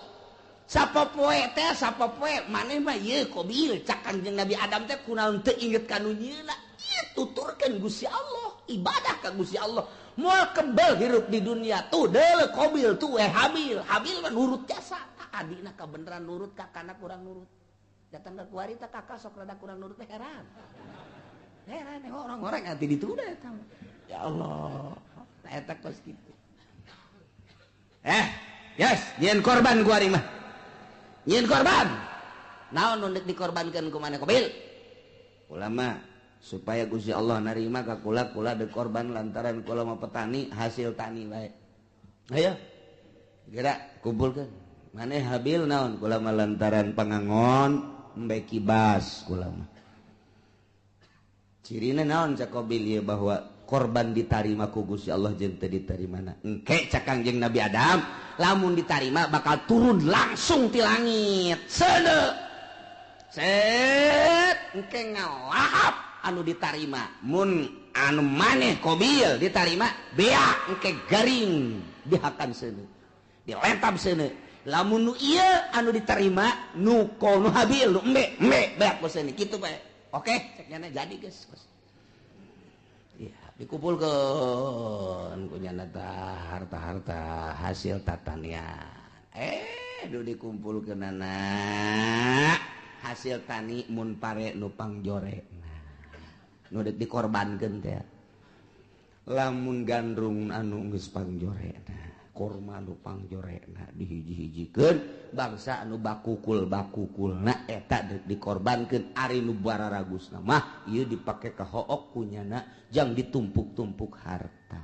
Sapopoe teh sapopoe maneh mah ieu Qabil cak Kangjeng Nabi Adam teh kunaon teu inget ka nu nyieunna ieu tuturkeun Gusti Allah ibadah ka Gusti Allah moal kebel hirup di dunia tuh deuleu Qabil tuh Habil Habil mah nurut jasa adina kabeneran nurut kakana kurang nurut datang ke kuari teh kakak sok rada kurang nurut teh heran heran orang-orang nanti ditunda eta ya Allah eta kos kitu yes nyieun korban kuari mah nyieun korban naon nu deuk dikorbankeun ku maneh Qabil ulama Supaya Gusti Allah narima ka kula, kula deuk korban lantaran kula mah petani hasil tani bae. Ayo gerak kumpulkeun. Maneh Habil naon? Kula mah lantaran pangangon embe kibas kula mah. Cirina naon cak Qabil ieu bahwa korban ditarima ku Gusti Allah jeung teu ditarimana? Engke cak Kangjeng Nabi Adam, lamun ditarima bakal turun langsung ti langit. Seuneu. Set engke ngalahap anu ditarima. Mun anu maneh Qabil ditarima beak engke garing dihakan seuneu. Dilentab seuneu. Lamun nu ieu anu diterima nu nu Habil nu embe embe beak ku seuneu kitu bae. Oke, cek nyana jadi geus. Ya, dikumpulkeun ku nyana harta-harta hasil tatanian. Duh dikumpulkeunana hasil tani mun pare nu pangjore. Nah, nu deuk dikorbankeun teh. Lamun gandrung anu geus pangjorena, korma nu pangjorena dihiji-hijikeun bangsa anu bakukul-bakukulna eta deuk dikorbankeun. Ari nu bararagusna mah ieu dipake ka hook kunyana jang ditumpuk-tumpuk harta.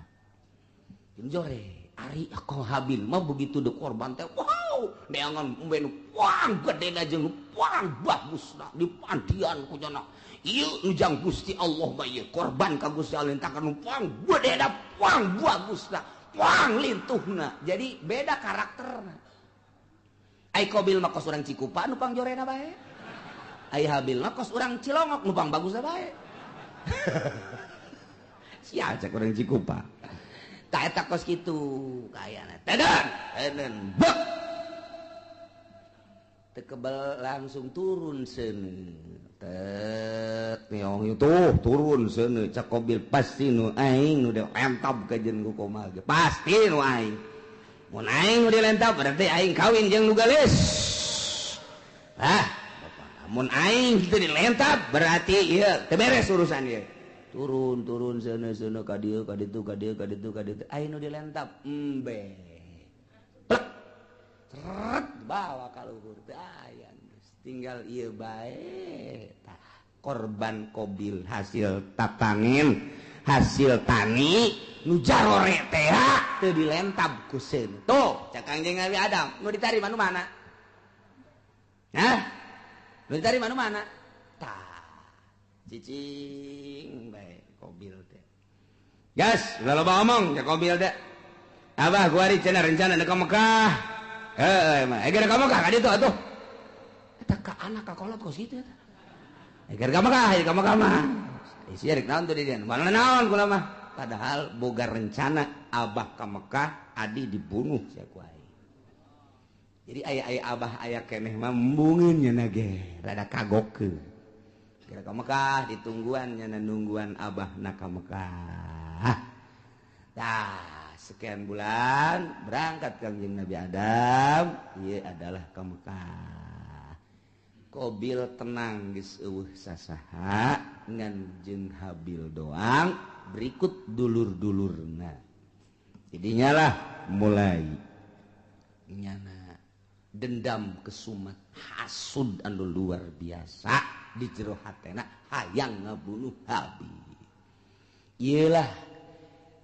Jore ari ako Habil mah begitu dikorban teh wow neangan embe nu puang gedena jeung nu puang bagusna dipandian kunyana. Ieu nu jang Gusti Allah mah ieu korban ka Gusti Allah tah nu puang gedena puang bagusna puang lintuhna. Jadi beda karakterna. Ai Qabil mah kos urang Cikupa nu pangjorena bae. Ai Habil mah kos urang Cilongok nu pang bagusna bae. Sia cek urang Cikupa. Tah eta kos kitu kayana. Teden, teden bek. Teu kebel langsung turun seuneu. Tet niong tuh turun seuneu cak Qabil pasti nu aing nu dilentab ka jeung ku komal ge. Pasti nu aing. Mun aing nu dilentab berarti aing kawin jeung nu geulis. Ah, mun aing teu dilentab berarti ieu teu beres urusan ieu. Turun turun seuneu seuneu ka dieu ka ditu ka dieu ka ditu ka ditu aing nu dilentab embe. Plek. Seret bawa ka luhur teu aya. Tinggal ieu bae tah korban Qabil hasil tatanen hasil tani nu jarore teh teu dilentab ku seun. Tuh cak Kangjeng Nabi Adam nu ditarima nu mana? Hah? Nu ditarima nu mana? Tah cicing bae Qabil teh. Gas ulah loba omong cak Qabil teh. Abah gua ari cenah rencana ka Mekah. Heuh mah geura ka Mekah ka ditu atuh. Eta ka anak ka kolot kos kitu eta. Eger ka Mekah, ka Mekah mah. Isi rek naon tuh di dieu? Mana naon kula mah. Padahal boga rencana abah ka Mekah, adi dibunuh sia ku aing. Jadi aya-aya abah aya keneh mah embungeun nya ge, rada kagokeun. Geura ka Mekah ditungguan nya nungguan abahna ka Mekah. Tah, sekian bulan berangkat Kangjeng Nabi Adam, ieu adalah ka Mekah. Qabil tenang geus eueuh sasaha ngan jeung Habil doang berikut dulur-dulurna. Jadinya lah mulai nyana dendam kesumat hasud anu luar biasa di jero hatena hayang ngabunuh Habil. Ieulah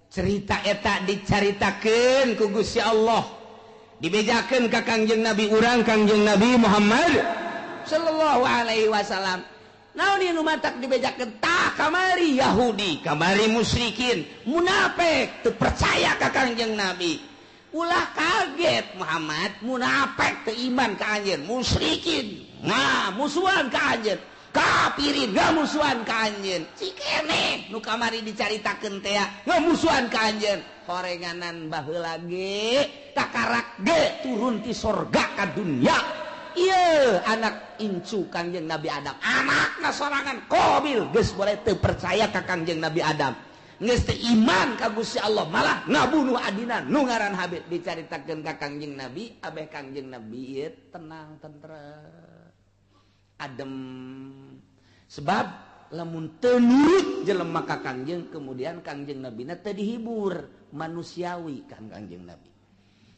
cerita eta dicaritakeun ku Gusti Allah, dibejakeun ka Kangjeng Nabi urang Kangjeng Nabi Muhammad sallallahu alaihi wasallam. Naon ieu nu matak dibejakeun tah kamari Yahudi, kamari musyrikin, munafik teu percaya ka Kangjeng Nabi. Ulah kaget Muhammad, munafik teu iman ka anjeun, musyrikin nah musuhan ka anjeun, kafirin ngamusuhan ka anjeun. Cikene nu kamari dicaritakeun teh ngamusuhan ka anjeun. Horenganan baheula ge takarak ge turun ti sorga ka dunya. Iya anak incu Kangjeng Nabi Adam, anakna sorangan Qabil geus boleh teu percaya ka Kangjeng Nabi Adam, geus teu iman ka Gusti Allah, malah ngabunuh adina nu ngaran Habil. Dicaritakeun ka Kangjeng Nabi, abeh Kangjeng Nabi ieu tenang tentrem adem. Sebab lamun teu nurut jelema ka Kangjeng, kemudian Kangjeng Nabina teu dihibur manusiawi kan Kangjeng Nabi.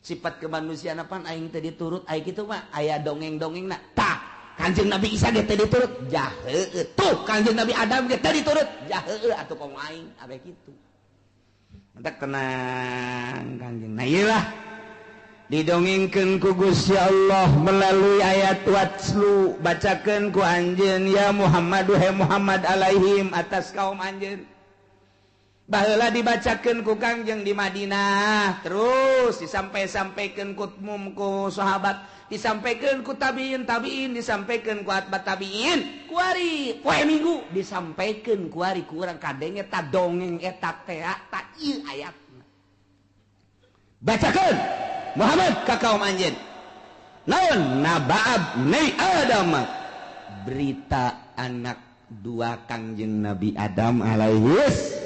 Sifat kemanusiaan apaan aing teu diturut aing kitu mah aya dongeng-dongengna. Tah Kanjeng Nabi Isa ge teu diturut jah heueuh. Tuh Kanjeng Nabi Adam ge teu diturut jah heueuh atuh komo aing abe kitu. Mentak tenang Kanjeng. Nah ieu lah didongengkeun ku Gusti Allah melalui ayat watslu, bacakeun ku anjeun ya Muhammad he Muhammad alaihim atas kaum anjeun. Baheula dibacakeun ku Kangjeng di Madinah, terus disampai-sampaikeun ku mum ku sahabat, disampaikeun ku tabiin tabiin, disampaikeun ku atba tabiin, kuari poe Minggu disampaikeun kuari ku urang kadenge ta dongeng eta teh ta ieu ayatna. Bacakeun Muhammad ka kaum anjeun. Naon nabaab nei Adam, berita anak dua Kangjeng Nabi Adam alaihis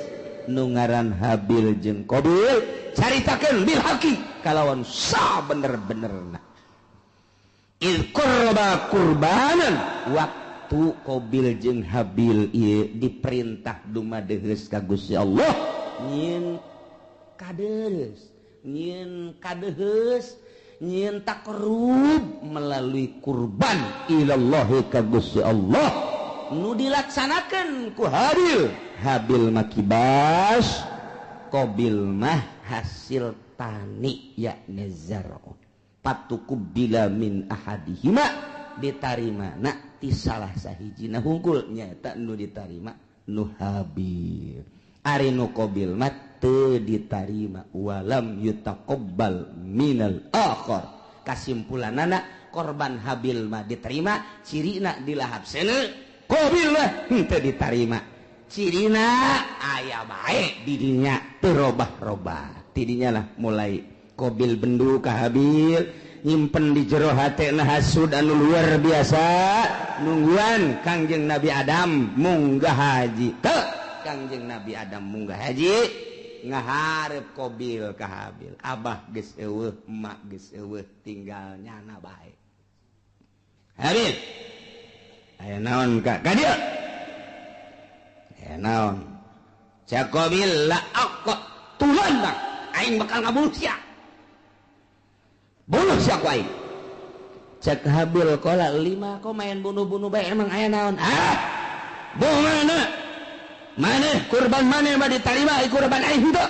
nu ngaran Habil jeung Qabil, caritakeun bil haqi kalawan sabener-benerna. Il qurba qurbanan, waktu Qabil jeung Habil ieu diperintah dumadeheus ka Gusti Allah nyieun kadeus, nyieun kadeheus, nyieun takrub melalui kurban ilallahi ka Gusti Allah nu dilaksanakeun ku Habil. Habil mah kibas, Qabil mah hasil tani yakni zar'u. Patuqubila min ahadihima, ditarima na ti salah sahijina hungkul nyaeta nu ditarima nu Habil. Ari nu Qabil mah teu ditarima, walam yutaqabbal minal akhar. Kasimpulanana korban Habil mah diterima, cirina dilahap seuneu, Qabil mah henteu ditarima. Cirina aya bae didinya teu robah-robah. Tidinya lah mulai Qabil bendu ka Habil, nyimpen di jero hatena hasud anu luar biasa, nungguan Kangjeng Nabi Adam munggah haji. Teu Kangjeng Nabi Adam munggah haji ngaharep Qabil ka Habil. Abah geus eueuh, emak geus eueuh, tinggal nyana bae. Habil, aya naon ka ka dieu? Aya naon? Cak Qabil la aqtulan bang, aing bakal ngabunuh sia. Bunuh sia ku aing. Cak Habil qala lima kok main bunuh-bunuh bae emang aya naon? Ah, bunuh mana? Maneh kurban maneh mah ditarima, kurban aing henteu.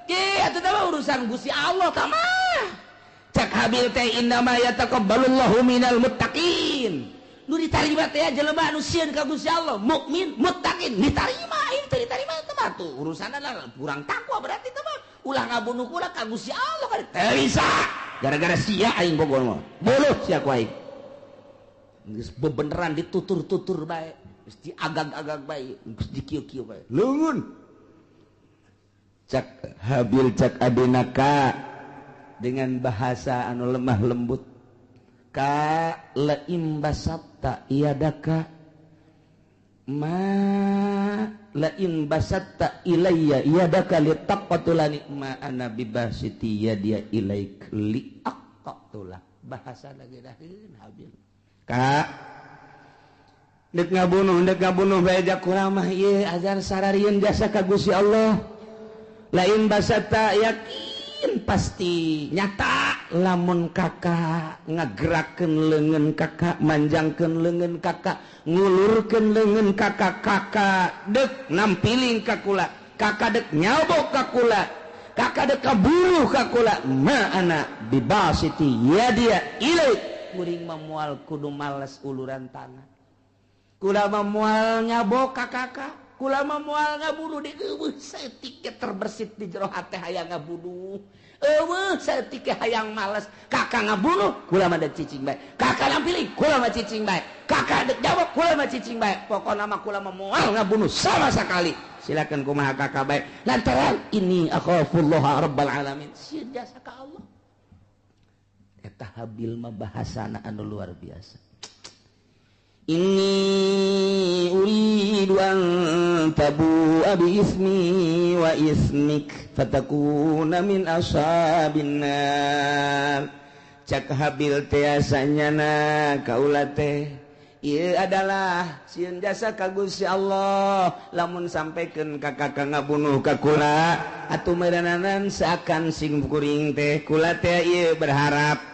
Ki atuh teh urusan Gusti Allah tah mah. Cak Habil teh innama yataqabbalullahu minal muttaqin. Nu ditarima teh jelema anu sieun ka Gusti Allah, mukmin, muttaqin, ditarima aing teh ditarima teh mah tuh urusanna kurang takwa berarti teh mah. Ulah ngabunuh kula ka Gusti Allah kan teu bisa. Gara-gara sia aing bogor mah. Buluh sia ku aing. Geus bebeneran ditutur-tutur bae. Geus diagag-agag bae, geus dikieu-kieu bae. Leungeun. Cak Habil cak adina ka dengan bahasa anu lemah lembut. Ka laim basatta iadaka ma laim basatta ilayya iadaka litaqtulani ma ana bibasiti yadia ilaik liaqtula. Bahasa lagi daheun Habil. Ka dek ngabunuh bae jak kurang mah ieu azan sararieun jasa ka Gusti Allah. Lain basatta yakin pasti nyata lamun kakak ngagerakeun leungeun kakak, manjangkeun leungeun kakak, ngulurkeun leungeun kakak, kakak dek nampiling ka kula, kakak dek nyabok ka kula, kakak dek kaburuh ka kula, ma ana bibasiti yadia ilaik. Kuring mah moal kudu males uluran tangan. Kula mah moal nyabok ka kakak, kula mah moal ngabunuh di eueuh saeutik ge terbersit di jero hate hayang ngabunuh. Eueuh saeutik ge hayang males, kakak ngabunuh kula mah dek cicing bae. Kakak nampiling kula mah cicing bae. Kakak dek jawab kula mah cicing bae. Pokona mah kula mah moal ngabunuh sama sekali. Silakan kumaha kakak bae. Lantaran ini akhafullah rabbal alamin. Sieun jasa ka Allah. Eta Habil mah bahasana anu luar biasa. Inni uridu an tabu'a bi ismi wa ismik fatakuna min ashabin nar. Cak Habil teh asanyana kaula teh ieu adalah sieun jasa ka Gusti Allah lamun sampaikan ka kakak ngabunuh ka kula atuh meureunanan seakan sing kuring teh kula teh ieu berharap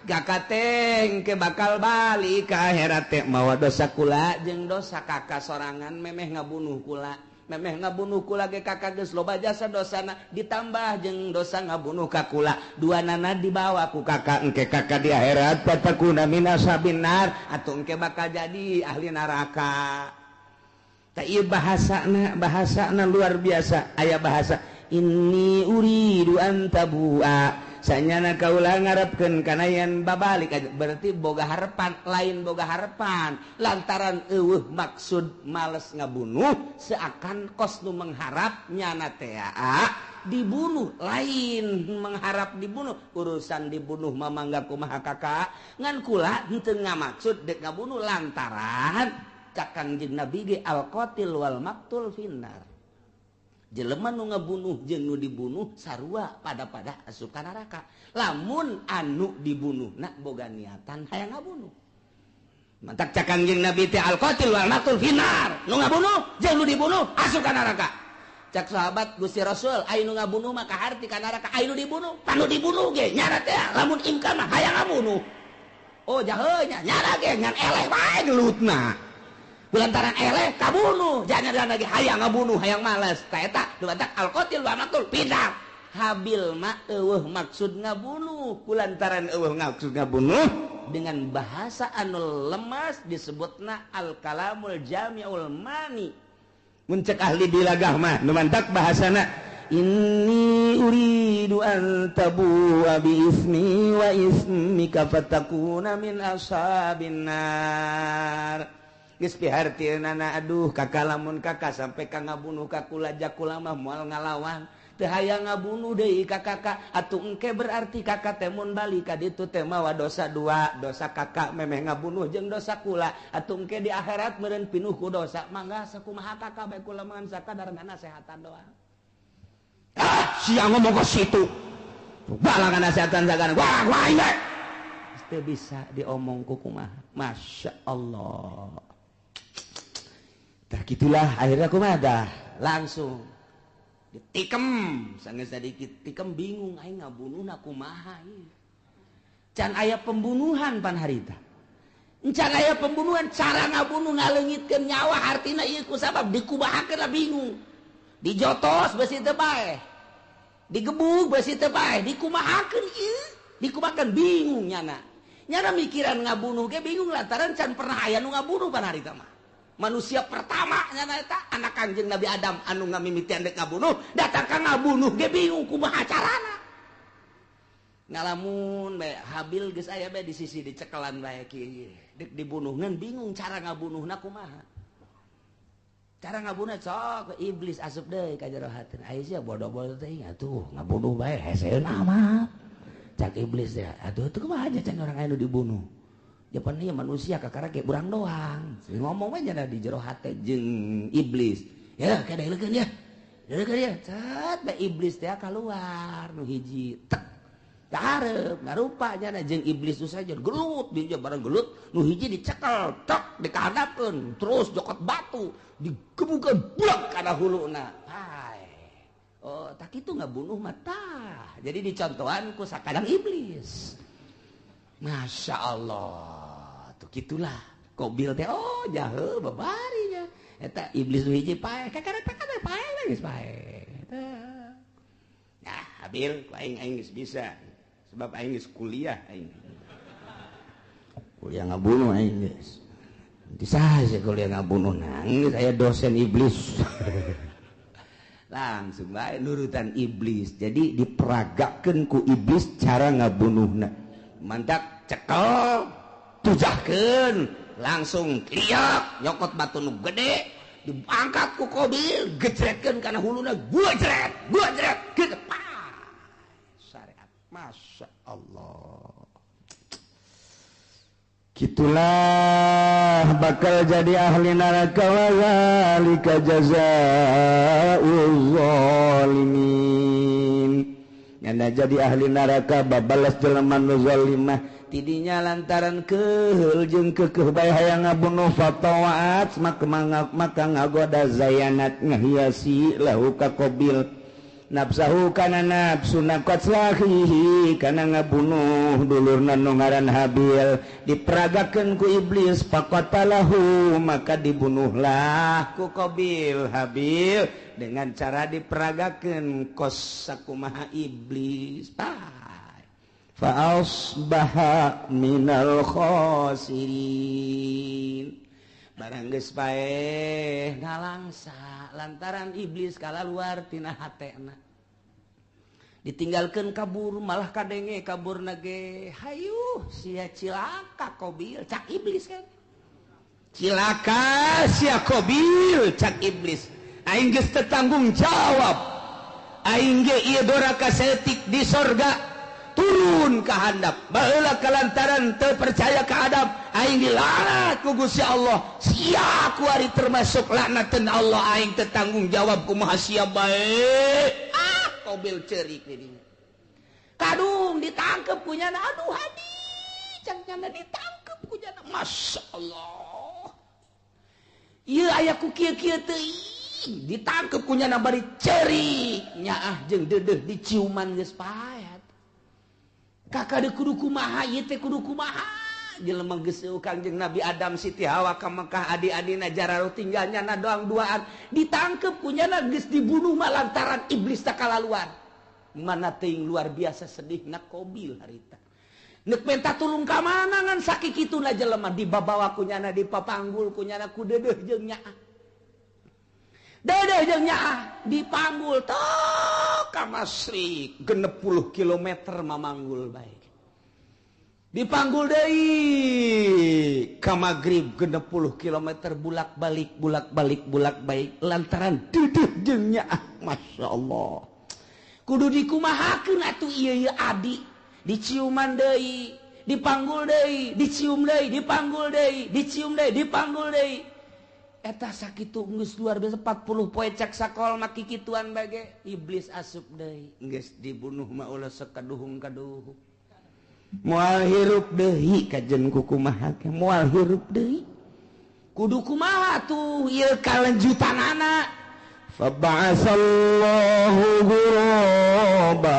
Kakak teh engke bakal balik ka akhirat teh mawa dosa kula jeung dosa kakak sorangan memeh ngabunuh kula. Memeh ngabunuh kula ge kakak geus loba jasa dosana ditambah jeung dosa ngabunuh ka kula. Dua nana dibawa ku kakak engke kakak di akhirat fatakuna min ashabin nar atuh engke bakal jadi ahli neraka. Tah ieu bahasana luar biasa. Aya bahasa inni uridu an tabua sanyana kaula ngarepkeun kana yen babalik berarti boga harepan lain boga harepan lantaran eueuh maksud males ngabunuh seakan kos nu mengharap nyana teh dibunuh lain mengharap dibunuh urusan dibunuh mamangga kumaha kakak ngan kula henteu ngamaksud dek ngabunuh lantaran cak Kangjeng Nabi ge al qatil wal maqtul finnar. Jelema nu ngabunuh jeung nu dibunuh sarua pada-pada asup ka neraka. Lamun anu dibunuhna boga niatan hayang ngabunuh. Mantak cak Kangjeng Nabi teh al qatil wal maqtul finnar. Nu ngabunuh jeung nu dibunuh asup ka neraka. Cak sahabat Gusti Rasul, aya nu ngabunuh mah kaharti ka neraka, aya nu dibunuh, panu dibunuh ge nyara teh lamun imkan mah hayang ngabunuh. Oh jahe nya nyara ge ngan eleh bae gelutna. Lantaran eleh kabunuh jangan lagi hayang ngabunuh hayang males ta eta nu batak al qatil wa maqtul pindah. Habil mah eueuh maksud ngabunuh kulantaran eueuh maksud ngabunuh dengan bahasa anu lemas disebutna al kalamul jami'ul mani. Mun cek ahli bilagah mah nu mantak bahasana inni uridu an tabu'a bi ismi wa ismika fatakuna min ashabin nar. Geus pihartieunana aduh kakak lamun kakak sampai ka ngabunuh ka kula jakula mah moal ngalawan teu hayang ngabunuh deui ka kakak atuh engke berarti kakak teh mun balik ka ditu teh mawa dosa dua dosa kakak memeh ngabunuh jeung dosa kula atuh engke di akhirat meureun pinuh ku dosa mangga sakumaha kakak bae kula mah sakadar nasehatan doang. Ah sia ngomong ka situ balangan nasehatan sagana wah wah ieu teu bisa diomong ku kumaha. Masya Allah. Tah gitulah akhirnya kumaha dah langsung ditikem sanggeus sadikit tikem bingung aing ngabunuhna kumaha ieu. Can aya pembunuhan pan harita. Can aya pembunuhan cara ngabunuh ngaleungitkeun nyawa artina ieu ku sabab dikumahakeun lah bingung. Dijotos beusi teu bae. Digebug beusi teu bae, dikumahakeun ieu, dikumahakeun bingung nyana. Nyana mikiran ngabunuh ge bingung lantaran can pernah aya nu ngabunuh pan harita mah. Manusia pertama nyana eta anak Kangjeng Nabi Adam anu ngamimitian dek ngabunuh datang ka ngabunuh ge bingung kumaha carana. Ngalamun bae Habil geus aya bae di sisi dicekelan bae kieu dek dibunuh ngan bingung cara ngabunuhna kumaha. Cara ngabunuh sok iblis asup deui ka jero hatina. Aya sia bodoh-bodoh teh atuh ngabunuh bae heseun amat. Cak iblis teh atuh teu kumaha aja can urang aya nu dibunuh. Japan ieu manusia kakara ge urang doang. Ngomong we nya di jero hate jeung iblis. Ya kada leukeun ya. Leukeun ya. Cet bae iblis teh kaluar nu hiji tek. Kahareup ngarupa nya jeung iblis nu saja gelut dia bareng gelut nu hiji dicekel tek dikahandapkeun terus jokot batu digebukeun blek kana huluna. Hai. Oh, tak kitu ngabunuh mah tah. Jadi dicontohan ku sakadang iblis. Masya Allah, tuh gitulah. Kobil teh, oh jahe babarinya. Eta iblis nu hiji paeh, kakara teh paeh geus paeh. Nah, Habil, ku aing aing geus bisa. Sebab aing geus kuliah aing. Kuliah ngabunuh aing geus. Nanti saha kuliah ngabunuh nangis aya dosen iblis. Langsung bae nurutan iblis. Jadi diperagakeun ku iblis cara ngabunuhna. Mantak cekel tujahkeun langsung liak nyokot batu nu gede diangkat ku Kobil gejretkeun kana huluna gua jret gitu syariat. Masya Allah gitulah bakal jadi ahli neraka wa zalika jazaa'uz zalimin. Nyana jadi ahli neraka babalas jelema nu zalimah tidinya lantaran keheul jeung keukeuh bae hayang ngabunuh fatawaat maka ngagoda zayanat ngahiasi lahu ka Qabil. Nafsahu kana nafsuna qatlahihi kana ngabunuh dulurna nu ngaran Habil diperagakeun ku iblis faqatalahu maka dibunuhlah ku Qabil Habil dengan cara diperagakeun kos sakumaha iblis fa asbaha minal khasirin barang geus paeh nalangsa lantaran iblis kalaluar tina hatena ditinggalkeun kabur malah kadenge kaburna ge hayuh sia cilaka Qabil cak iblis kan cilaka sia Qabil cak iblis aing geus teu tanggung jawab aing ge ieu doraka saeutik di sorga turun ka handap baheula kalantaran teu percaya ka Adam aing dilaknat ku Gusti Allah sia kuari termasuk laknateun Allah aing teu tanggung jawab kumaha sia bae ah Qabil ceurik di dinya kadung ditangkep ku nyana aduh hadi cang nyana ditangkep ku nyana masyaallah ieu aya ku kieu-kieu teuing ditangkep ku nyana bari ceurik nyaah jeung deudeuh diciuman geus pae kakak de kudu kumaha ieu teh kudu kumaha jelema geus Kangjeng Nabi Adam Siti Hawa ka Mekah adi-adina jararo tinggal nyana doang duaan ditangkep ku nyana geus dibunuh mah lantaran iblis tak kalaluar mana teuing luar biasa sedihna Qabil harita neuk menta tulung ka mana ngan sakikituna jelema dibabawa ku nyana dipapanggul ku nyana ku deudeuh jeung nyaah deudeuh jeung nyaah dipanggul tok ka Masrik 60 km mamanggul bae dipanggul deui ka magrib 60 km bulak-balik bulak-balik bulak-balik lantaran deudeuh jeung nyaah masyaallah kudu dikumahakeun atuh ieu ieu adi diciuman deui dipanggul deui dicium deui dipanggul deui dicium deui dipanggul deui eta sakitu geus luar biasa 40 poe cak sakol mah kikituan bage iblis asup deui geus dibunuh mah ulah sekaduhung-kaduhung moal hirup deui kajen ku kumaha ge moal hirup deui kudu kumaha tuh ieu kalanjutanana fa ba'asallahu ghuraba